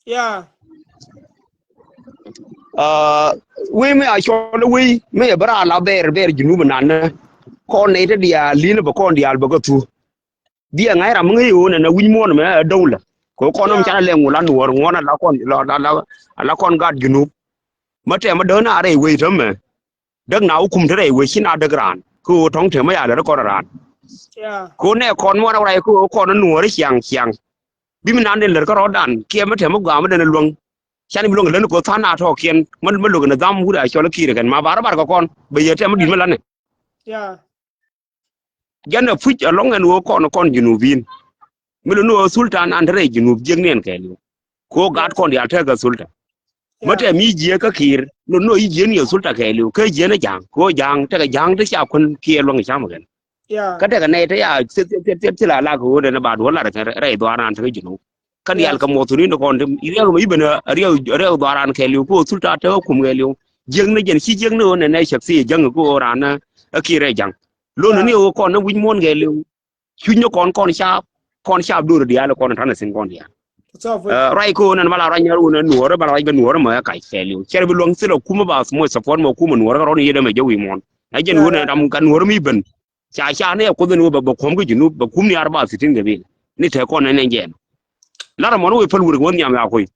Yeah. Aa, wei mi a cɔl wei mi a bä raan la bɛɛr bɛɛr Junub nanä. Kɔn nɛy te diaal li̱n bä kɔn diaal bä kä thu. Dhiɛ ŋa̱c ram mi ŋäc ɣöö nɛnɛ wi̱c muɔ̱ɔ̱n mɛ a dɔwlä. Kɛ ɣöö kɔn nɔm canɛ lɛ ŋu la Nuɔ̱ɔ̱r ŋuɔ̱n a la kɔn, la, la, la, a la kɔn gaat Junub. Mä tɛm mä däk na rɛy wei tämɛ. Däk na wä kum te rɛy wee ci na däk raan. Kä ɣöö tɔ̱ŋ te mä ya lät kɔn raan. Kä ɣöö nɛ kɔn muɔn a wä ray kä ɣöö kɔn Nuɔ̱ɔ̱rä ciaŋ ciaŋ. Bi mi nan den lät kä rɔɔdan kiɛ mä te mä gɔaa mä den luäŋ. Can bi luäŋ lät ni kɛ ɣöö tha̱a̱ŋ na tɔ̱ɔ̱kiɛn mä, mä luäk ni dham wut a cɔl ki̱i̱r kɛn ma ba rɔ bar kɛ kɔn bɛ yɛ tɛm mä di̱t mä la̱tnɛ. Jɛn ɛ puc ɛlɔ̱ŋ ɛn ɣöö kɔn, kɔn Junubin. Mi lɔ ni ɣöö thulta nan te rɛy Junub jiäkni ɛn kɛɛliw. Kɛ ɣöö gaat kɔn diaal tekɛ thulta. Mä tɛm mi jiääk kä Kiir, lɔ ni ɣöö jiääk ni ɛ thulta kɛɛliw. Kä jiääk ni Ja̱a̱ŋ, kɛ ɣöö Ja̱a̱ŋ tekɛ Ja̱a̱ŋ ti ca kuän kiɛ luäŋ cam kɛn. Kä tekɛ nɛy te ya thil, thil, thil, thil, thil a lak kɛ ɣöö nɛn ɛ ba duɔ̱ɔ̱r lar kɛn rɛy dhuaar nan tekɛ Junub. Kä diaal kɛ muɔthuni ni kɔn ti riɛk mi i̱ ben riɛk, riɛk dhuaar ran kɛɛliw kä ɣöö thulta tekɛ kum kɛɛliw. Jiäkni jɛn ci jiäkni ɣöö nɛn ɛ cäk thi jiäŋ kä ɣöö ran ɛ Kiir ɛ Ja̱ŋ. Lon ni ɣöö kɔn ni wi̱c muɔ̱ɔ̱n kɛɛliw. Cuc ni kɔn, kɔn caap, kɔn caap do̱r diaal kɔn ta̱n thi̱n kɔn diaal. Ɛ, ruac kä ɣöö nɛn bala ruac nyɛr ɣöö nɛn Nuɔ̱ɔ̱rä, bala ruac kɛ Nuɔ̱ɔ̱rä mɛ ɛ kac kɛɛliw. Cɛr bi luäŋ thilɛ kumä ba moc support mɛ kumä Nuɔ̱ɔ̱rä kä rɔ̱n yet ɛmɛ jɛ wi̱i̱ muɔ̱ɔ̱n. Ɛ jɛn ɣöö nɛn ram gat Nuɔ̱ɔ̱rä mi ben. Ca, ca ni ɛ kuoth ni wä bɛ, bɛ kuɔm kä Junub, bɛ kum ni arba sitin gabila. Ni te kɔn ni nɛn jɛn. Lar mɔn wä päl wur wä nhiam ya kui̱.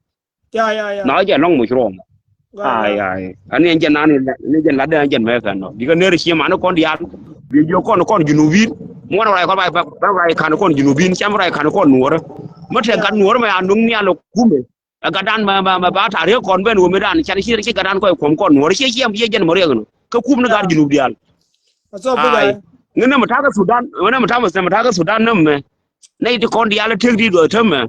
Ya, ya, ya. Na jɛ lɔŋ muc ruɔm. Ay, ay. Ani ɛn jɛn nani, ni jɛn lat dee ɛn jɛn mɛ kɛn nɔ. Bikɛ ner cie mani kɔn diaal. Bi jiök kɔn, kɔn Junubin. Muɔn rai kɔn bai, bai, bai kan kɔn Junubin. Cam rai kan kɔn Nuɔrä. Mä te gat Nuɔrä mɛ a nuŋ ni a lɔ kumɛ. Ɛ gatdan mɛ, mɛ, mɛ ba ta̱a̱ riek kɔn ben wä mi dan can ci, ci gatdan kɔc kuɔm kɔn Nuɔrä. Cie, cie, cie jɛn mɔ riek nɔ. Kä kum ni gat Junub diaal. Ay. Ŋä nɛ mɛ ta̱a̱ kä Sudan, ŋä nɛ mɛ ta̱a̱ mɛ, mɛ ta̱a̱ kä Sudan nɛ mɛ. Nɛy ti kɔn diaal tëk di duɔth täämɛ.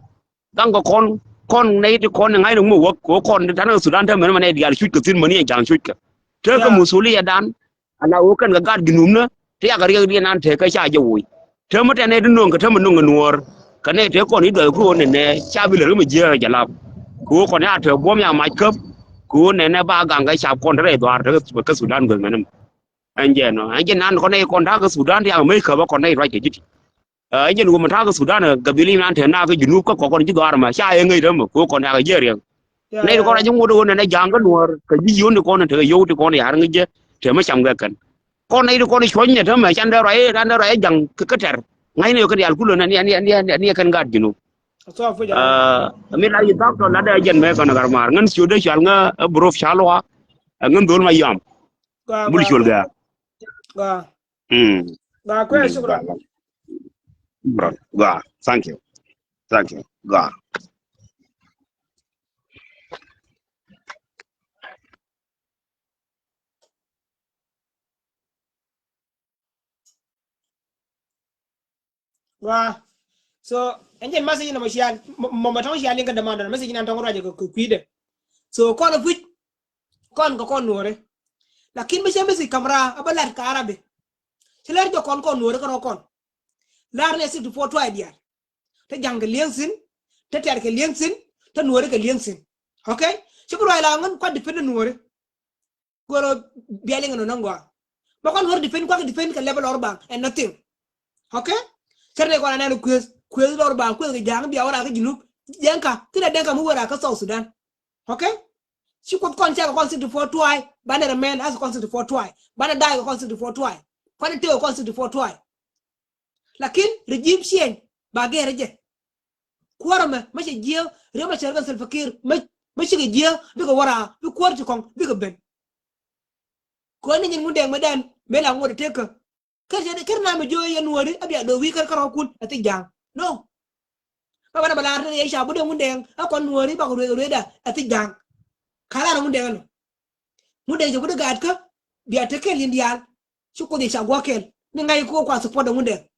Gaŋ kɛ kɔn, kɔn nɛy ti kɔn ŋa̱cni ŋuɔ wäk kɛ ɣöö kɔn ti ta̱n kä Sudan täämɛ ni mɛ nɛy diaal cuckɛ thi̱n mäni ɛn Ja̱a̱ŋ cuckɛ. Tëëkɛ masuliya dan ala ɣöö kɛn kɛ gat Junubnä ti yakɛ riɛkdiɛn nan tëëkɛ ca jɛ woc. Täämɛ tɛn nɛy ti no̱o̱ŋ kɛ täämɛ no̱o̱ŋ kɛ Nuɔ̱ɔ̱r kɛ nɛy tëë kɔn i̱ duɔth kɛ ɣöö nɛnɛ ca bi lät kä mɛ jiääk ɛ jɛ lap. Kɛ ɣöö kɔn ya̱ tɛ̈ buɔ̱m ya mac käp kɛ ɣöö nɛnɛ ba gaŋ kɛ cap kɔn te rɛy dhuaar te kä Sudan guäth mɛn ɛmɛ. Ɛn jɛ nɔ ɛn jɛ nan kɔn nɛy kɔn ta̱a̱ kä Sudan ti yakɛ mec käp ɛ kɔn nɛy ruac kɛ ji̱ ti. Ɛ jɛn wä mi ta̱a̱ kä Sudan ɛ gabili nan te na kä Junub kä kɔkɔn ji̱ dhɔaar mɛ ca ɛ ŋäc räm mɛ kɛ kɔn yakɛ jiɛ riɛk. Nɛy ti kɔn a ji̱ ŋot wä nɛn ɛ Ja̱a̱ŋ kä Nuɔ̱ɔ̱r kɛ ji̱ yio̱w ni kɔn te kɛ yio̱w ti kɔn ya̱r ŋäc jɛ te mi cam kɛ kɛn. Kɔn nɛy ti kɔn cuɔ̱ny nɛ te mɛ can dee ruac, can dee ruac ɛ Ja̱a̱ŋ kä, kä tɛr. Ŋa̱cni kɛ diaal kulɛ nɛ ni, ni, ni, ni kɛn gaat Junub. Ɛ mi la yi dhak tɔ lat ɛ jɛn mɛ kɔn ɛ gat maar ŋän ciötdä cual ŋä ɛ Brof Calua. Ɛ ŋän dhol ma yam. Bul cuɔl gɛ. Gɔaa. Mm. Gɔaa, kuɛ, mm, shukran. Shukran. Gɔaa. Thank you. Thank you. Gɔaa. Gɔaa. So ɛn jɛn message nɔmɔ cial, mɔ, mɔ, mɔ tɔŋ cial in kä demand, message nan tɔŋ ruac kɛ, kɛ kui̱dɛ. So kɔn a puc, kɔn kɛ kɔn Nuɔrɛ. Lakin mi cɛ message kam raa, a bä lat kɛ Arabi. Ci lɛr jɔ kɔn kɔn Nuɔrɛ kɛ rɔ kɔn. Lar ni sixty-four tribe diaal. Te Ja̱ŋ kɛ li̱eŋ thi̱n, te Tɛr kɛ li̱eŋ thi̱n, te Nuɔrɛ kɛ li̱eŋ thi̱n. Okay? Ci bi ruac la ŋän kuat depend Nuɔrɛ. Goro biɛli ŋän nɔ gɔaa. Ba kɔn wär depend, kuak depend kɛ level lɔr baŋ and nothing. Okay? Cär ni kɔn anɛn kueth, kueth lɔr baŋ, kueth kɛ Ja̱a̱ŋ bia wä raa kä Junub. Dɛŋka, thilɛ Dɛŋka mi wä raa kä South Sudan. Okay? Ci Kuoth kɔn cak kɔn sixty-four twice, banɛ remain as kɔn sixty-four twice, banɛ die kɔn sixty-four twice, banɛ tëë kɔn sixty-four twice. Lakin regime change ba gɛr jɛ. Kuɔrɛ mɛ, mɛ cɛ jiɛ, riɛ mɛ cɛ rɛ kɛ Salva Kiir, mɛ, mɛ cikɛ jiɛ, bikɛ wara, bi kuɔr ti kɔŋ, bikɛ ben. Kɔn ni nyin Ŋundɛŋ mɛ dan, mɛ la ŋuɔt tekä. Kɛr cɛ, kɛr na mɛ jiɔ yɛ Nuɔri, a bia doo wi̱i̱ kɛr kärɔkun, a thi ja̱a̱ŋ. No. Ba banɛ ba lar ni yɛ ca butdɛ Ŋundɛŋ, a kɔn Nuɔri, ba kɛ ruëë ruëëda, a thi ja̱a̱ŋ. Ka lar Ŋundɛŋ ɛnɔ. Ŋundɛŋ cɛ butdɛ gaatkä, bia te kɛl in diaal. Ci Kuoth yɛ ca guɔ kɛl. Ni ŋa̱c kɛ kua support ɛ Ŋundɛŋ.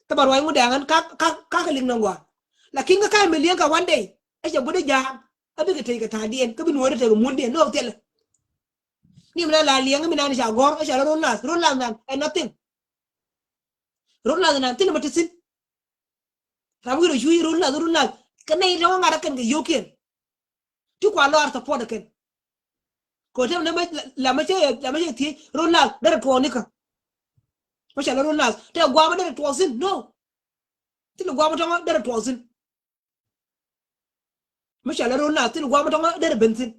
Kä ba ruac Ŋundɛŋ ɛn, ka, ka, ka kɛ lik nɔŋ gɔaa. Lakin kä ka mɛ liɛŋ kɛ one day, ɛ cɛ butdɛ ja̱a̱ŋ. A bikɛ tec kɛ ta̱a̱diɛn, kä bi Nuɔri tec kɛ mundiɛn, ni ɣɔw thilɛ. Ni mi na la liɛŋ mi nan ca gɔr, ɛ ca la run lath, run lath nan, ɛ nothing. Run lath nan, thilɛ mɛ ti thi̱n. Ram wi̱i̱ rɔ cui̱ run lath, run lath. Kɛ nɛy tɔ̱ ŋa̱t kɛn kɛ yio̱o̱kiɛn. Ti kua lɔaar support kɛn. Kɛ ɣöö tɛm nɛ mɛ la mɛ cɛ, la mɛ cɛ thiec run lath, derɛ tuɔɔk nikä. Mɛ ca la run lath. Tɛ guamä derɛ tuɔɔk thi̱n, no. Thilɛ guamä tɔ̱ŋä derɛ tuɔɔk thi̱n. Mi cɔal a run na thil guam tɔŋ derɛ ben thi̱n.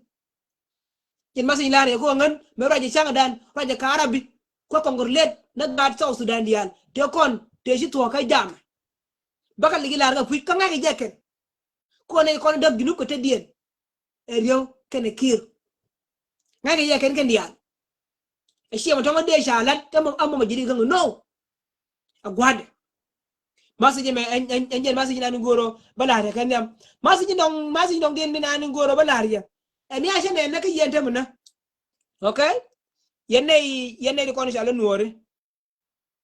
Jɛn message lar yɛ kɛ ɣän mɛ ruacɛ ca̱ŋdan, ruacɛ ka Arabi. Kuɛ congratulate ni gaat South Sudan diaal. Tëë kɔn tëë ci thuɔ̱k kä jamɛ. Bäkɛ lic lar kɛ puc kä ŋa̱ckɛ jɛ kɛn. Kɔn nɛy kɔn däk Junub kɛ tetdiɛn. Ɛ Riek kɛnɛ Kiir. Ŋa̱ckɛ jɛ kɛn kɛn diaal. Ɛ ciɛ mɛ tɔŋä dee ca lat kä mɔ, a mɔ mɛ ji̱ di kä ŋä no. A gua̱dɛ. Message mɛ ɛn, ɛn, ɛn jɛn message nan in go̱o̱rä bä la̱r yɛ kɛ nhiam. Message nɔŋ, message nɔŋ diɛn mi nan in go̱o̱rä bä la̱r yɛ. Ɛn ni a cɛ nɛn nä kä yɛn te mi nä. Okay? Yɛn nɛy, yɛn nɛy di kɔn ca lä Nuɔri.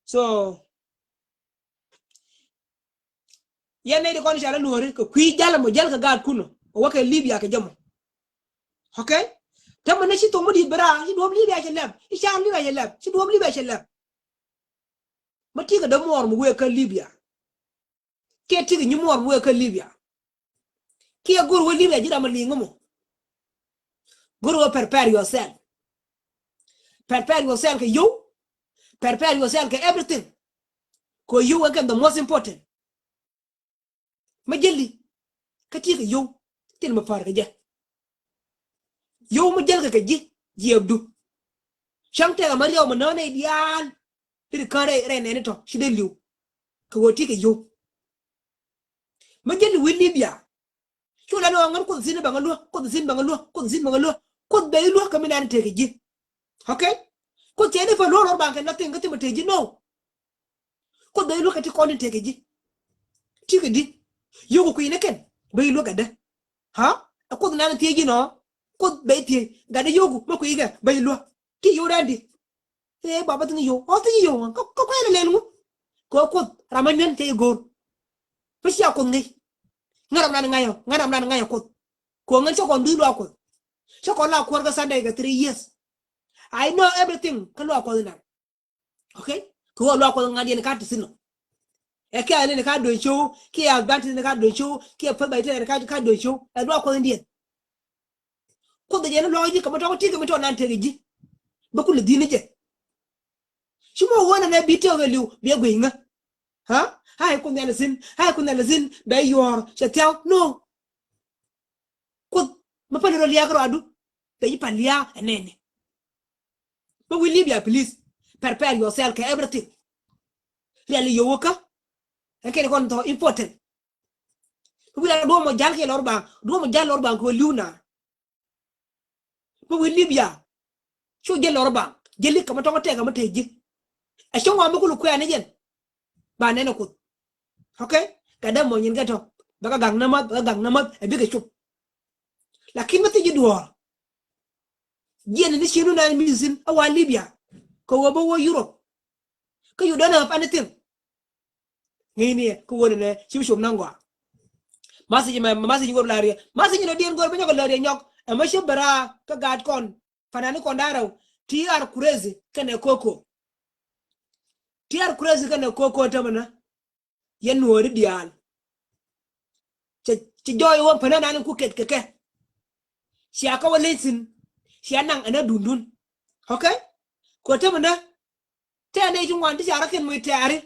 So, yɛn nɛy di kɔn ca lä Nuɔri kɛ kui̱ jal mɔ jal kɛ gaat kunɔ. Wä kɛ Libya kɛ jɛ mɔ. Okay? Te mi nä ci thok mi di̱i̱t bɛ raar, ci duɔ̱ɔ̱p Libya cɛ lɛp, ci ca̱r Libya cɛ lɛp, ci duɔ̱ɔ̱p Libya cɛ lɛp. Mä ti̱i̱ kɛ dämuɔɔr mi wëë kä Libya. Kiɛ ti̱i̱ kɛ nyimuɔɔr mi wëë kä Libya. Kiɛ go̱r wä Libya ji̱ ram a li̱i̱ŋ mɔ. Go̱r wä prepare yourself. Prepare yourself kɛ yio̱w. Prepare yourself kɛ everything. Kɛ yio̱w ɛ kɛn the most important. Mä jäli kä ti̱i̱ kɛ yio̱w. Thil mi päär kɛ jɛ. Yio̱w mi jäl kɛ kɛ ji̱ jiɛɛpdu. Cäŋ tɛk ɛmɛ riɛw mi nään nɛy diaal. Ti di kän rɛy, rɛy nɛɛni tɔ̱ ci dee li̱w. Kɛ ɣöö ti̱i̱ kɛ yio̱w. Mä jäli wi̱i̱ Libya. Cu la ni ɣɔ̱ ŋän Kuoth thi̱n bäŋä luäk, Kuoth thi̱n bäŋä luäk, Kuoth thi̱n bäŋä luäk. Kuoth bɛ i̱ luäk kɛ mi naan tëëk kɛ ji̱. Okay? Kuoth cɛ ni pä luäk lɔr baŋ kɛ nothing kä thimɛ tëëk ji̱, no. Kuoth bɛ i̱ luäk kɛ ti kɔn tin tëëk kɛ ji̱. Ti kɛ di. Yio̱k kui̱ ni kɛn bɛ i̱ luäk kɛ dee. Ha? Ɛ Kuoth naan thiec ji̱ nɔ. Kuoth bɛ i̱ thiec gat dee yio̱k mɛ kui̱ kɛ bɛ i̱ luäk. Ti yio̱k daan di. Ëë baba thi̱n yio̱k ɔ thi̱n yio̱k kä, kä kuɛn lɛl ŋu. Kɛ Kuoth ram a nyuɛn cɛ i̱ go̱o̱r. Kä cia Kuoth ŋi̱i̱c. Ŋa̱ ram nan ŋa̱c ɔ, ŋa̱ ram nan ŋa̱c ɔ Kuoth. Kɛ ɣöö ŋän cä kɔn dhuy luaak Kuɔth. Cä kɔn la kuäär kä Sunday kɛ three years. I know everything kä luaak Kuɔth inan. Okay? Kɛ ɣöö luaak Kuɔth ŋa̱diɛn ka ti thi̱n ɔ. Ɛ kiɛ a lin ka duɔ̱n show, kiɛ a bantin ka duɔ̱n show, kiɛ peth ba iten ka, ka duɔ̱n show. Ɛ luaak Kuɔth indiɛn. Kuoth jɛ ni luaak ji̱ kɛ mi tɔ̱ ti kɛ mi tɔ̱ nan tëk ji̱. Bä kulɛ dhi̱n ni jɛ. Ci mɔ wä nɛ nɛ bi tëk ɛ li̱w bi ɛ guic ŋä. Ha? Hai Kuoth nhial thi̱n, hai Kuoth nhial thi̱n, bɛ yuɔ̱ɔ̱r cɛ thia̱w. No. Kuoth mi päl rɔ lia̱a̱ kärɔadu. Bɛ ji̱ päl lia̱a̱ ɛ nɛni. Bä wi̱i̱ Libya, please. Prepare yourself kɛ everything. Riali yio̱w kä. Ɛn kɛn kɔn thɔ important. Bä wi̱i̱ la duɔ̱ɔ̱m mɔ jal kiɛ lɔr baŋ. Duɔ̱ɔ̱m mɔ jal lɔr baŋ kɛ wä li̱w na. Bä wi̱i̱ Libya. Cu jɛ lɔr baŋ. Jɛ lik kɛ mɛ tɔŋ tɛk kɛ mɛ tɛk ji̱. Ɛ cäŋ wa mi kul kuɛɛn ni jɛn. Ba nɛn ɛ Kuoth. Okay? Kɛ dee mɔ nyin kɛ tɔ. Bɛ kɛ gaŋ nä math, bɛ kɛ gaŋ nä math. Ɛ bikɛ cop. Lakin mi thi ji̱ duɔ̱ɔ̱r. Jiɛn ni cienu na mi thi̱n a wa Libya. Kɛ wä bä wä Europe. Kä you don't have anything. Ŋi̱i̱ni ɛ kä wä nɛ nɛ ci bi cop naŋ gɔaa. Message mɛ, message wä bi la riɛ. Message nɔ diɛn gɔr bi nyɔk la riɛ nyɔk. Ɛ mɛ ci bɛ raa kä gaat kɔn. Fanani kɔn da̱rɛw. T R Crazy kɛnɛ Koko. T R Crazy kɛnɛ Koko tämɛ nä. Yɛn Nuɔɔri diaal. Cɛ, cɛ jɔɔy wä pänä nan ku ket kɛ kɛ. Cia kä wä leny thi̱n. Cia naŋ ɛn a dundun. Okay? Kɛ tämɛ nä. Tɛɛ nɛy ti ŋuan ti ca rɔ kɛn muc tɛ̈ri.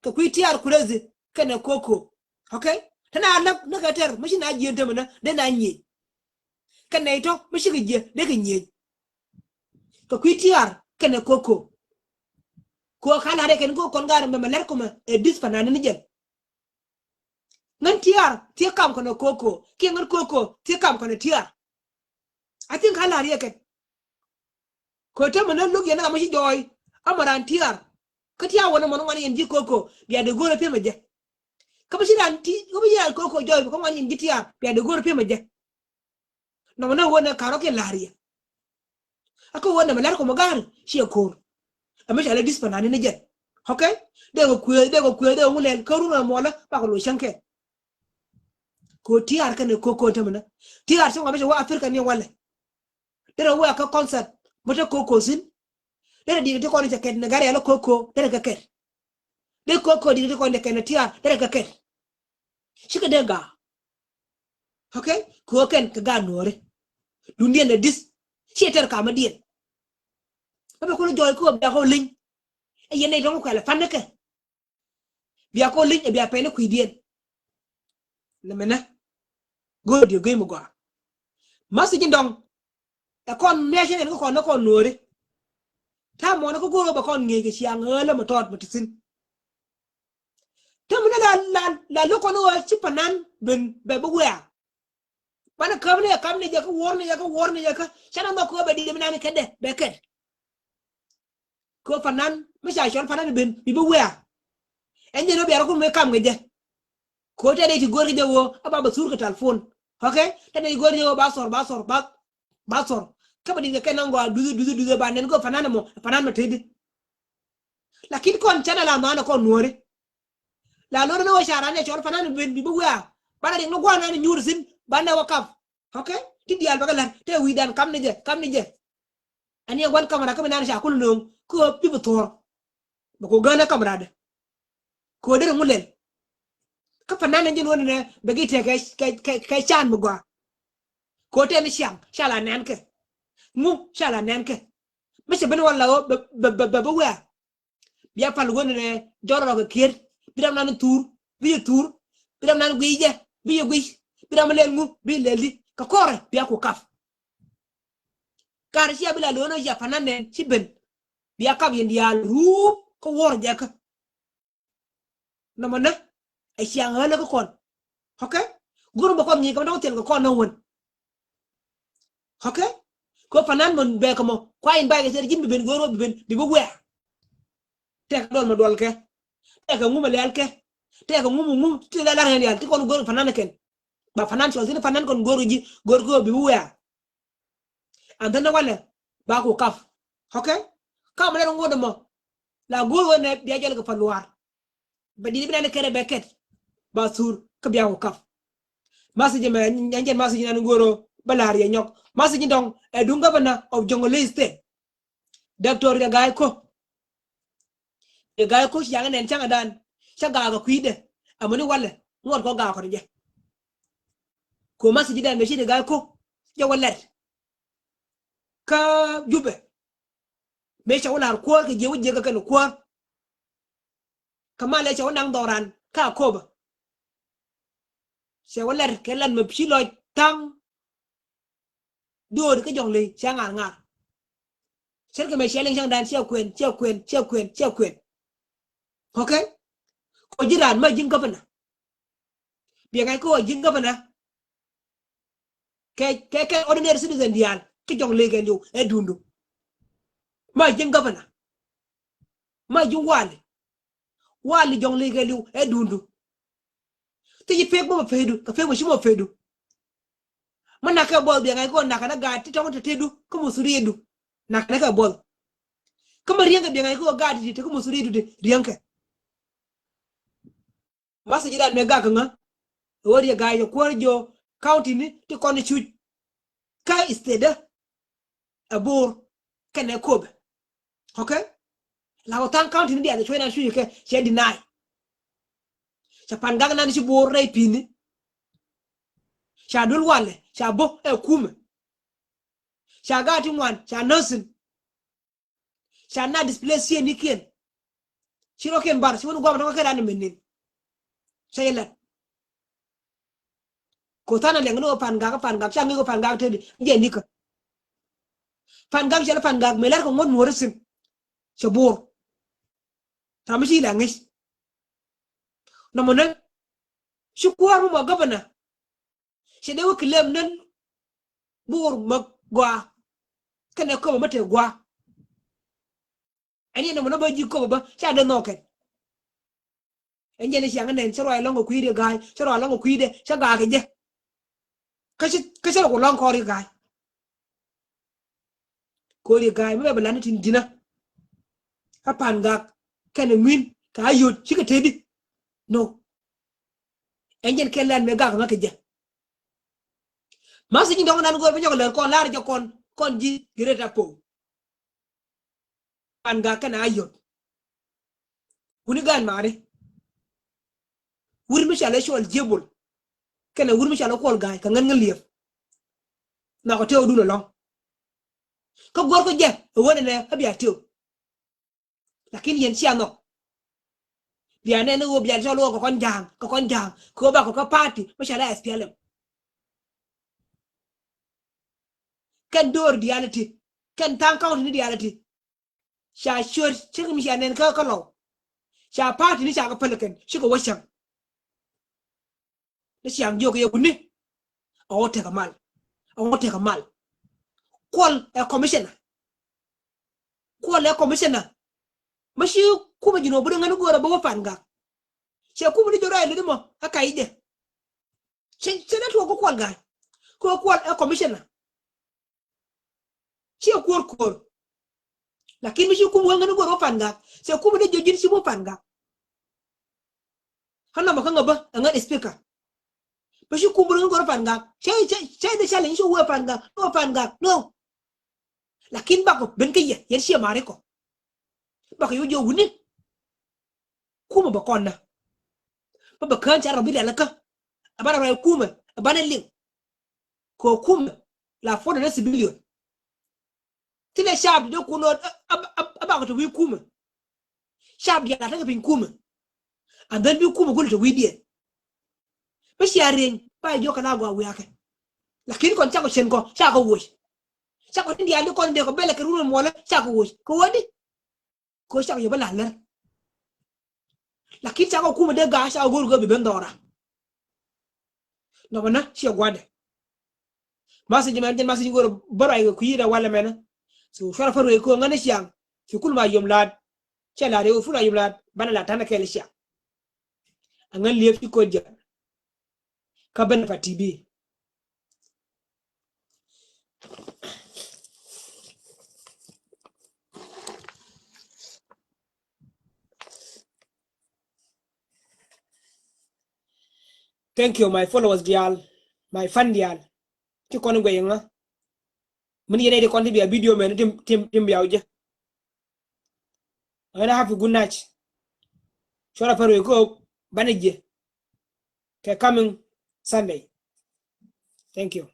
Kɛ kui̱ T R Crazy kɛnɛ Koko. Okay? Te na läk ni kɛ tɛr mi ci na jieen tämɛ nä dee na nyiec. kɛ nɛy tɔ̱ mi cikɛ jiɛ dee kɛ nyiec. Kɛ kui̱ tiaar kɛnɛ koko. Kɛ ɣöö ka la̱r yɛ kɛn koko kɔn ga̱a̱r mɛmɛ lɛr kɔmɛ ɛ di̱th fanani ni jɛn. Ŋän tiaar thiee kam kɔnɛ koko kiɛ ŋän koko thiee kam kɔnɛ tiaar. I think ka la̱r yɛ kɛn. Kɛ ɣöö tämɛ ni lo̱k yɛn ni ram mi ci jɔɔy. Ama raan tiaar kä tiaar wä ni mɔn ŋuan yɛn ji̱ koko bia dee go̱o̱rɛ piɛmɛ jɛ. Kä bi ci raan ti kä bi ci raan koko jɔɔy kä ŋuan yɛn ji̱ tiaar bia dee go̱o̱rɛ piɛmɛ jɛ. Nɔmɔ ni ɣöö nɛ ka̱r rɔ kiɛ la̱r yɛ. Akä ɣöö nɛmɛ lɛr kɔmɛ ga̱a̱r ciɛ ko̱r. Ɛmɛ ca lɛ di̱th fanani ni jɛn. Okay? Dee kɛ kuëë dee kɛ kuëë dee kɛ ŋu lɛl kä run ɛ muɔlä bakɛ lo̱c cäŋ kɛn. Kɛ ɣöö tiaar kɛnɛ koko tämɛ ni tiaar cäŋ ɣɔn bi cɛ wä Africa ni walɛ. Derɛ wä kä concert mi te koko thi̱n. Derɛ di̱t ti kɔn cɛ kɛt ni gari ala koko derɛ kɛ kɛt. Dee koko di̱t ti kɔn cɛ kɛt ni tiaar derɛ kɛ kɛt. Cikɛ dee ga̱a̱. Okay? Kɛ ɣöö kɛn kɛ gaat nuɔɔri. Duŋdiɛn ɛ di̱th ciɛ tɛr kamädiɛn. Kä bɛ kulɛ jɔɔy kɛ ɣöö bia kɔ li̱ny. Ɛ yɛn nɛy tɔ̱ŋ kuɛl ɛ pa̱n ni kɛ. Bia kɔ li̱ny ɛ bia pɛn ni kui̱diɛn. Nɛmɛ nä go̱o̱r diɛ gui̱c mi gɔaa. Message in dɔ̱ŋ ɛ kɔn mia̱cä nɛn kä kɔn ni kɔn nuɔɔri. Ta̱a̱ mɔnɛ kä go̱o̱r ɣä bɛ kɔn ŋi̱eec kɛ ciaŋ ɣäälä mɛ tɔɔt mɛ ti thi̱n. Tämɛ ni la la la lo̱k kɔn ɣä ci panan ben bɛ bi wɛ̈ɛ̈. Banɛ käm ni ɛ käm ni jɛ kä wuɔr ni jɛ kä wuɔr ni jɛ kä canɛ nhɔk kɛ ɣä bɛ diɛ mi nan kɛ dɛ bɛ kɛt. Kɛ ɣöö fanan mi ca cɔl fanan ben bi bi wɛ̈ɛ̈. Ɛn jɛn ɣöö bia rɔ kun mëë kam kɛ jɛ. Kɛ ɣöö tɛn i̱ ti go̱o̱r kɛ jɛ ɣöö a ba bɛ thur kɛ talpon. Okay? Tɛn i̱ ti go̱o̱r kɛ jɛ ɣöö ba thɔr ba thɔr ba ba thɔr. Kä bɛ di̱t kɛ kɛn ɛn gɔaa duthi duthi duthi ba nɛn kɛ ɣöö fanan ɛmɔ fanan mɛ tëëdi. Lakin kɔn canɛ la nhan ɛ kɔn nuɔ̱ɔ̱ri. La lo̱r ni ɣöö ca ran jɛ cɔl fanan ben bi bi wɛ̈ɛ̈. Banɛ riɛk ni gua̱a̱r nan nyuur thi̱n banɛ wä kap. Okay? Ti diaal bɛ kɛ la̱t te wi̱i̱dan kam ni jɛ kam ni jɛ. Ani ɛ gua̱n kamera kä bi naan ca kul no̱o̱ŋ kä ɣöö bi bi thuɔ̱ɔ̱r. Bɛ ku gään ɛ kamera dɛ. Kɛ ɣöö derɛ ŋu lɛl. Kä panan ni ji̱n ɣöö nɛ bɛ gi tɛk kɛ kɛ kɛ kɛ can mi gɔaa. Kɛ ɣöö tɛn ni ciaŋ ca la nɛn kɛ. Ŋu ca la nɛn kɛ. Mi cɛ ben wala ɣöö bɛ bɛ bɛ bɛ bi wɛ̈ɛ̈. Bia pal wen nɛ jɔr rɔ kɛ kier bi ram nan thur bi yɛ thur bi ram nan guiy jɛ bi yɛ guiy bi ram lɛl ŋu bi lɛl di kɛ kɔrɛ bia ku kap. Kar cia bi la lo̱n cia panan nɛn ci ben bia kap yɛn diaal ruup kä wuɔr jɛ kä. Nɔmɔ nä ɛ ciaŋ ɣälä kä kɔn. Okay? Go̱r bä kɔn ŋi̱i̱c kɛ mɛ dɔ̱ŋ thil kɛ kɔn nä wen. Okay? Kɛ fanan mɔ bɛ kɛ mɔ kua in bay kɛ thil ji̱n bi ben go̱r wä bi ben bi bi wɛ̈ɛ̈. Tɛk duɔl mɛ duɔl kɛ. Tɛk kɛ ŋu mɛ lɛl kɛ. Tɛk kɛ ŋu mɛ ŋu ti lɛl lar ŋɛn yal ti kɔn go̱r fanan kɛn. Ba fanan cɔl thil fanan kɔn go̱r ji̱ go̱r kɛ bi bi wɛ̈ɛ̈. An thänä walɛ ba ku kap. Okay? Kap mɛ lɛl ŋuɔ̱t mɔ la go̱r wä nɛ bia jɔl kɛ pa luaar. Bɛ di̱t bi nan kɛrɛ bɛ kɛt ba thur kä bia ku kap. Message mɛ nyɛn jɛn message nan go̱r bä la̱r yɛ nyɔk. Message dɔŋ ɛ duŋ governor of Jonglei State. Doctor Riek Gai Kok. Riek Gai Kok ci jaŋ nɛn caŋ dan ca gaak a kui̱dɛ. Amuni walɛ ŋuɔt kɔ gaak kɔn jɛ. Ko message dan bɛ ci Riek Gai Kok jɛ wä lɛt. Kä Jubɛ mëë cɛ wä la̱r kuäär kɛ jiɛ wä jiɛ kɛ kɛn kuäär. Kä malɛ cɛ wä naŋ dhɔran kä Akoba. Cɛ wä lɛr kɛ lat mɛ ci lɔc thaŋ. Duɔɔd kä Jɔŋley cɛ ŋa̱r ŋa̱r. Cɛr kɛ mɛ cɛ liŋ cäŋ dan cɛ kuɛn cɛ kuɛn cɛ kuɛn cɛ kuɛn. Okay? Kɔ ji̱ raan ma ji̱n governor. Biɛ ŋa̱c kä wä ji̱n governor. Kɛ kɛ kɛ ordinary citizen diaal kä Jɔŋley kɛ liw ɛ dundu. Ma ji̱n governor. Ma ji̱n wali. Wali Jɔŋley kɛ liw ɛ dundu. Ti ji̱ pek bä ma pedu kɛ pek ma ci ma pedu. Ma nak kɛ buɔth biɛ ŋa̱c kä wä nak kɛ na gaat ti tɔŋ te tedu kä ma suridu. Nak kɛ na kɛ buɔth. Kä ma riɛŋkɛ biɛ ŋa̱c kä wä gaat ti te kä ma suridu ti riɛŋkɛ. Message dan mëë gak ŋä. Ɣöö Riek Gai jɛ kuäär jiö county ni ti kɔn cuc. Kä state ɛ Bor kɛnɛ Akoba. Okay? La wä thaŋ county ni diaal cuec nan cuc kɛ cɛ deny. Cɛ pan gak nan ci Bor rɛy pi̱i̱ni. Ca duel walɛ ca bo̱ ɛ kumɛ. Ca gaat ti ŋuan ca nööthin. Ca na displace ciëënikiɛn. Ci rɔ̱kiɛn bar ci wän gua̱a̱p tɔ̱ kɛ ran ni min nin. Ca yɛ lat. Ko thanɛ liɛŋ ni wä Pangak, Pangak ca ŋi̱i̱c wä Pangak tëëdi jɛ nikä. Pangak cɛ lɛ Pangak mëë lar kɛ ŋuɔ̱t muɔ̱ri thi̱n. Cɛ buur. Ram mi ci la ŋi̱i̱c. Nɔmɔ ni ci kuäär mi mɔ governor. Cɛ dee wä claim ni buur mɔ gɔaa. Kɛnɛ köpɛ mi te gɔaa. Ɛn yɛn nɔmɔ ni bä ji̱ köpɛ bä ca dee nhɔk kɛn. Ɛn jɛn i̱ ciaŋ nɛn cä ruac lɔ̱ŋ kɛ kui̱dɛ ga̱a̱c, cä ruac lɔ̱ŋ kɛ kui̱dɛ cä gaak kɛ jɛ. Kä cä, kä cä rɔ ku lɔ̱ŋ kɔɔr i̱ ga̱a̱c. Ko̱r i̱ ga̱a̱c mi bɛ bɛ lan i̱ tin di̱nä. Kä Pangak kɛnɛ ŋui̱n kɛ Ayod cikɛ tëëdi. No. Ɛn jɛn kɛ lɛn mëë gak ŋä kɛ jɛ. Ma thiec in dɔ̱ŋ nan go̱o̱r bi nyɔk lär kɔn la̱r jɛ kɔn, kɔn ji̱ Greater Apo. Pangak kɛnɛ Ayod. Wuni gan mari. Wur mi ca lɛ cuɔl Jebul. Kɛnɛ wur mi ca lɛ kuɔl ga̱a̱c kɛ ŋän ŋän liɛp. Nhɔkɛ tëëw dun ɛlɔ̱ŋ. Kä guɔ̱r kä jɛ ɛ wen ɛnɛ ɛ bia tëëw. Lakin yɛn cia nhɔk. Bia nɛn ni ɣöö bia cɔl ɣöö kɛ kɔn ja̱a̱ŋ, kɛ kɔn ja̱a̱ŋ kɛ ɣöö bakɔ kä party mi ca lɛ S P L M. Kɛn döör diaal iti, kɛn tha̱a̱ŋ county ni diaal iti. Ca ciöt cikɛ mi cia nɛn kä kä lɔw. Ca party ni ca kɛ päl kɛn cikɛ wä cäŋ. Ni ciaŋ jiök yɛ wuni. A wä tekɛ mal. A wä tekɛ mal. Kuɔl ɛ commissioner. Kuɔl ɛ commissioner. Ma ci kumɛ ji̱n wä bi di ŋäni go̱o̱rä bä wä Pangak. Cɛ kumɛ ni jɔrɔ ɛ lidi mɔ ɛ kac jɛ. Cɛ, cɛ ni tuɔk kä kuɔl ga̱a̱c. Kɛ wä kuɔl ɛ commissioner. Ciɛ kuɔr kuɔr. Lakin mi ci kum wä ŋäni go̱r wä Pangak. Ciɛ kum ni jiök ji̱n ci wä Pangak. Kä nɔmɔ kä ŋä bä ɛ ŋäni speaker. Mi ci kum wä ŋäni go̱r wä Pangak. Ciɛ, ciɛ, ciɛ ni challenge ci wä Pangak. Ni wä Pangak. No. Lakin bakɔ ben kä yɛ. Yɛn ciɛ mari kɔ. Bakɔ yɛ wä jiök wuni. Kumɛ bɛ kɔn na. Bä bɛ kään ca rɔ bi rial kä. A banɛ rɔ kumɛ. A banɛ liŋ. Kɛ kumɛ la fɔt ni civilian. Thilɛ cap di dee kun ɣöö a, a, a, a bakɔ te wi̱i̱ kumɛ. Cap diaal a tekɛ piny kumɛ. And then bi kumɛ gul te wi̱i̱ diɛn. Bä cia rieny ba jiök kɛ la gɔaa wiakɛ. Lakin kɔn cakɔ cien kɔ cakɔ woc. Cakɔ tin diaal di kɔn dee kɔ bɛlɛ kɛ run muɔlä cakɔ woc kɛ wä di. Kɛ cak yɛ bä la lär. Lakin cakɔ kumɛ dee ga̱a̱c cakɔ go̱o̱r go̱o̱r bi ben dhɔra. Nɔmɔ na ciɛ gua̱dɛ. Message mɛn jɛn message go̱o̱r bä ruac kɛ kui̱dɛ walɛ mɛnä. So cuarɛ pär wee ko̱ ŋäni ciaŋ. Fi kul ma yom laat. Cɛ laat yɛ wee ful ma yom laat banɛ la tanɛ kɛɛl ciaŋ. A ŋän liep ci ko̱ jɛ. Kä ben pa T V. Thank you, my followers diaal, my fan diaal. Ci kɔn guɛy ŋä. Min yɛn ɛ di kɔn ti bia video mɛn tim, tim, tim bia wä jɛ. And have a good night. Cuarɛ pär wee ko̱ banɛ jiɛ kɛ coming Sunday. Thank you.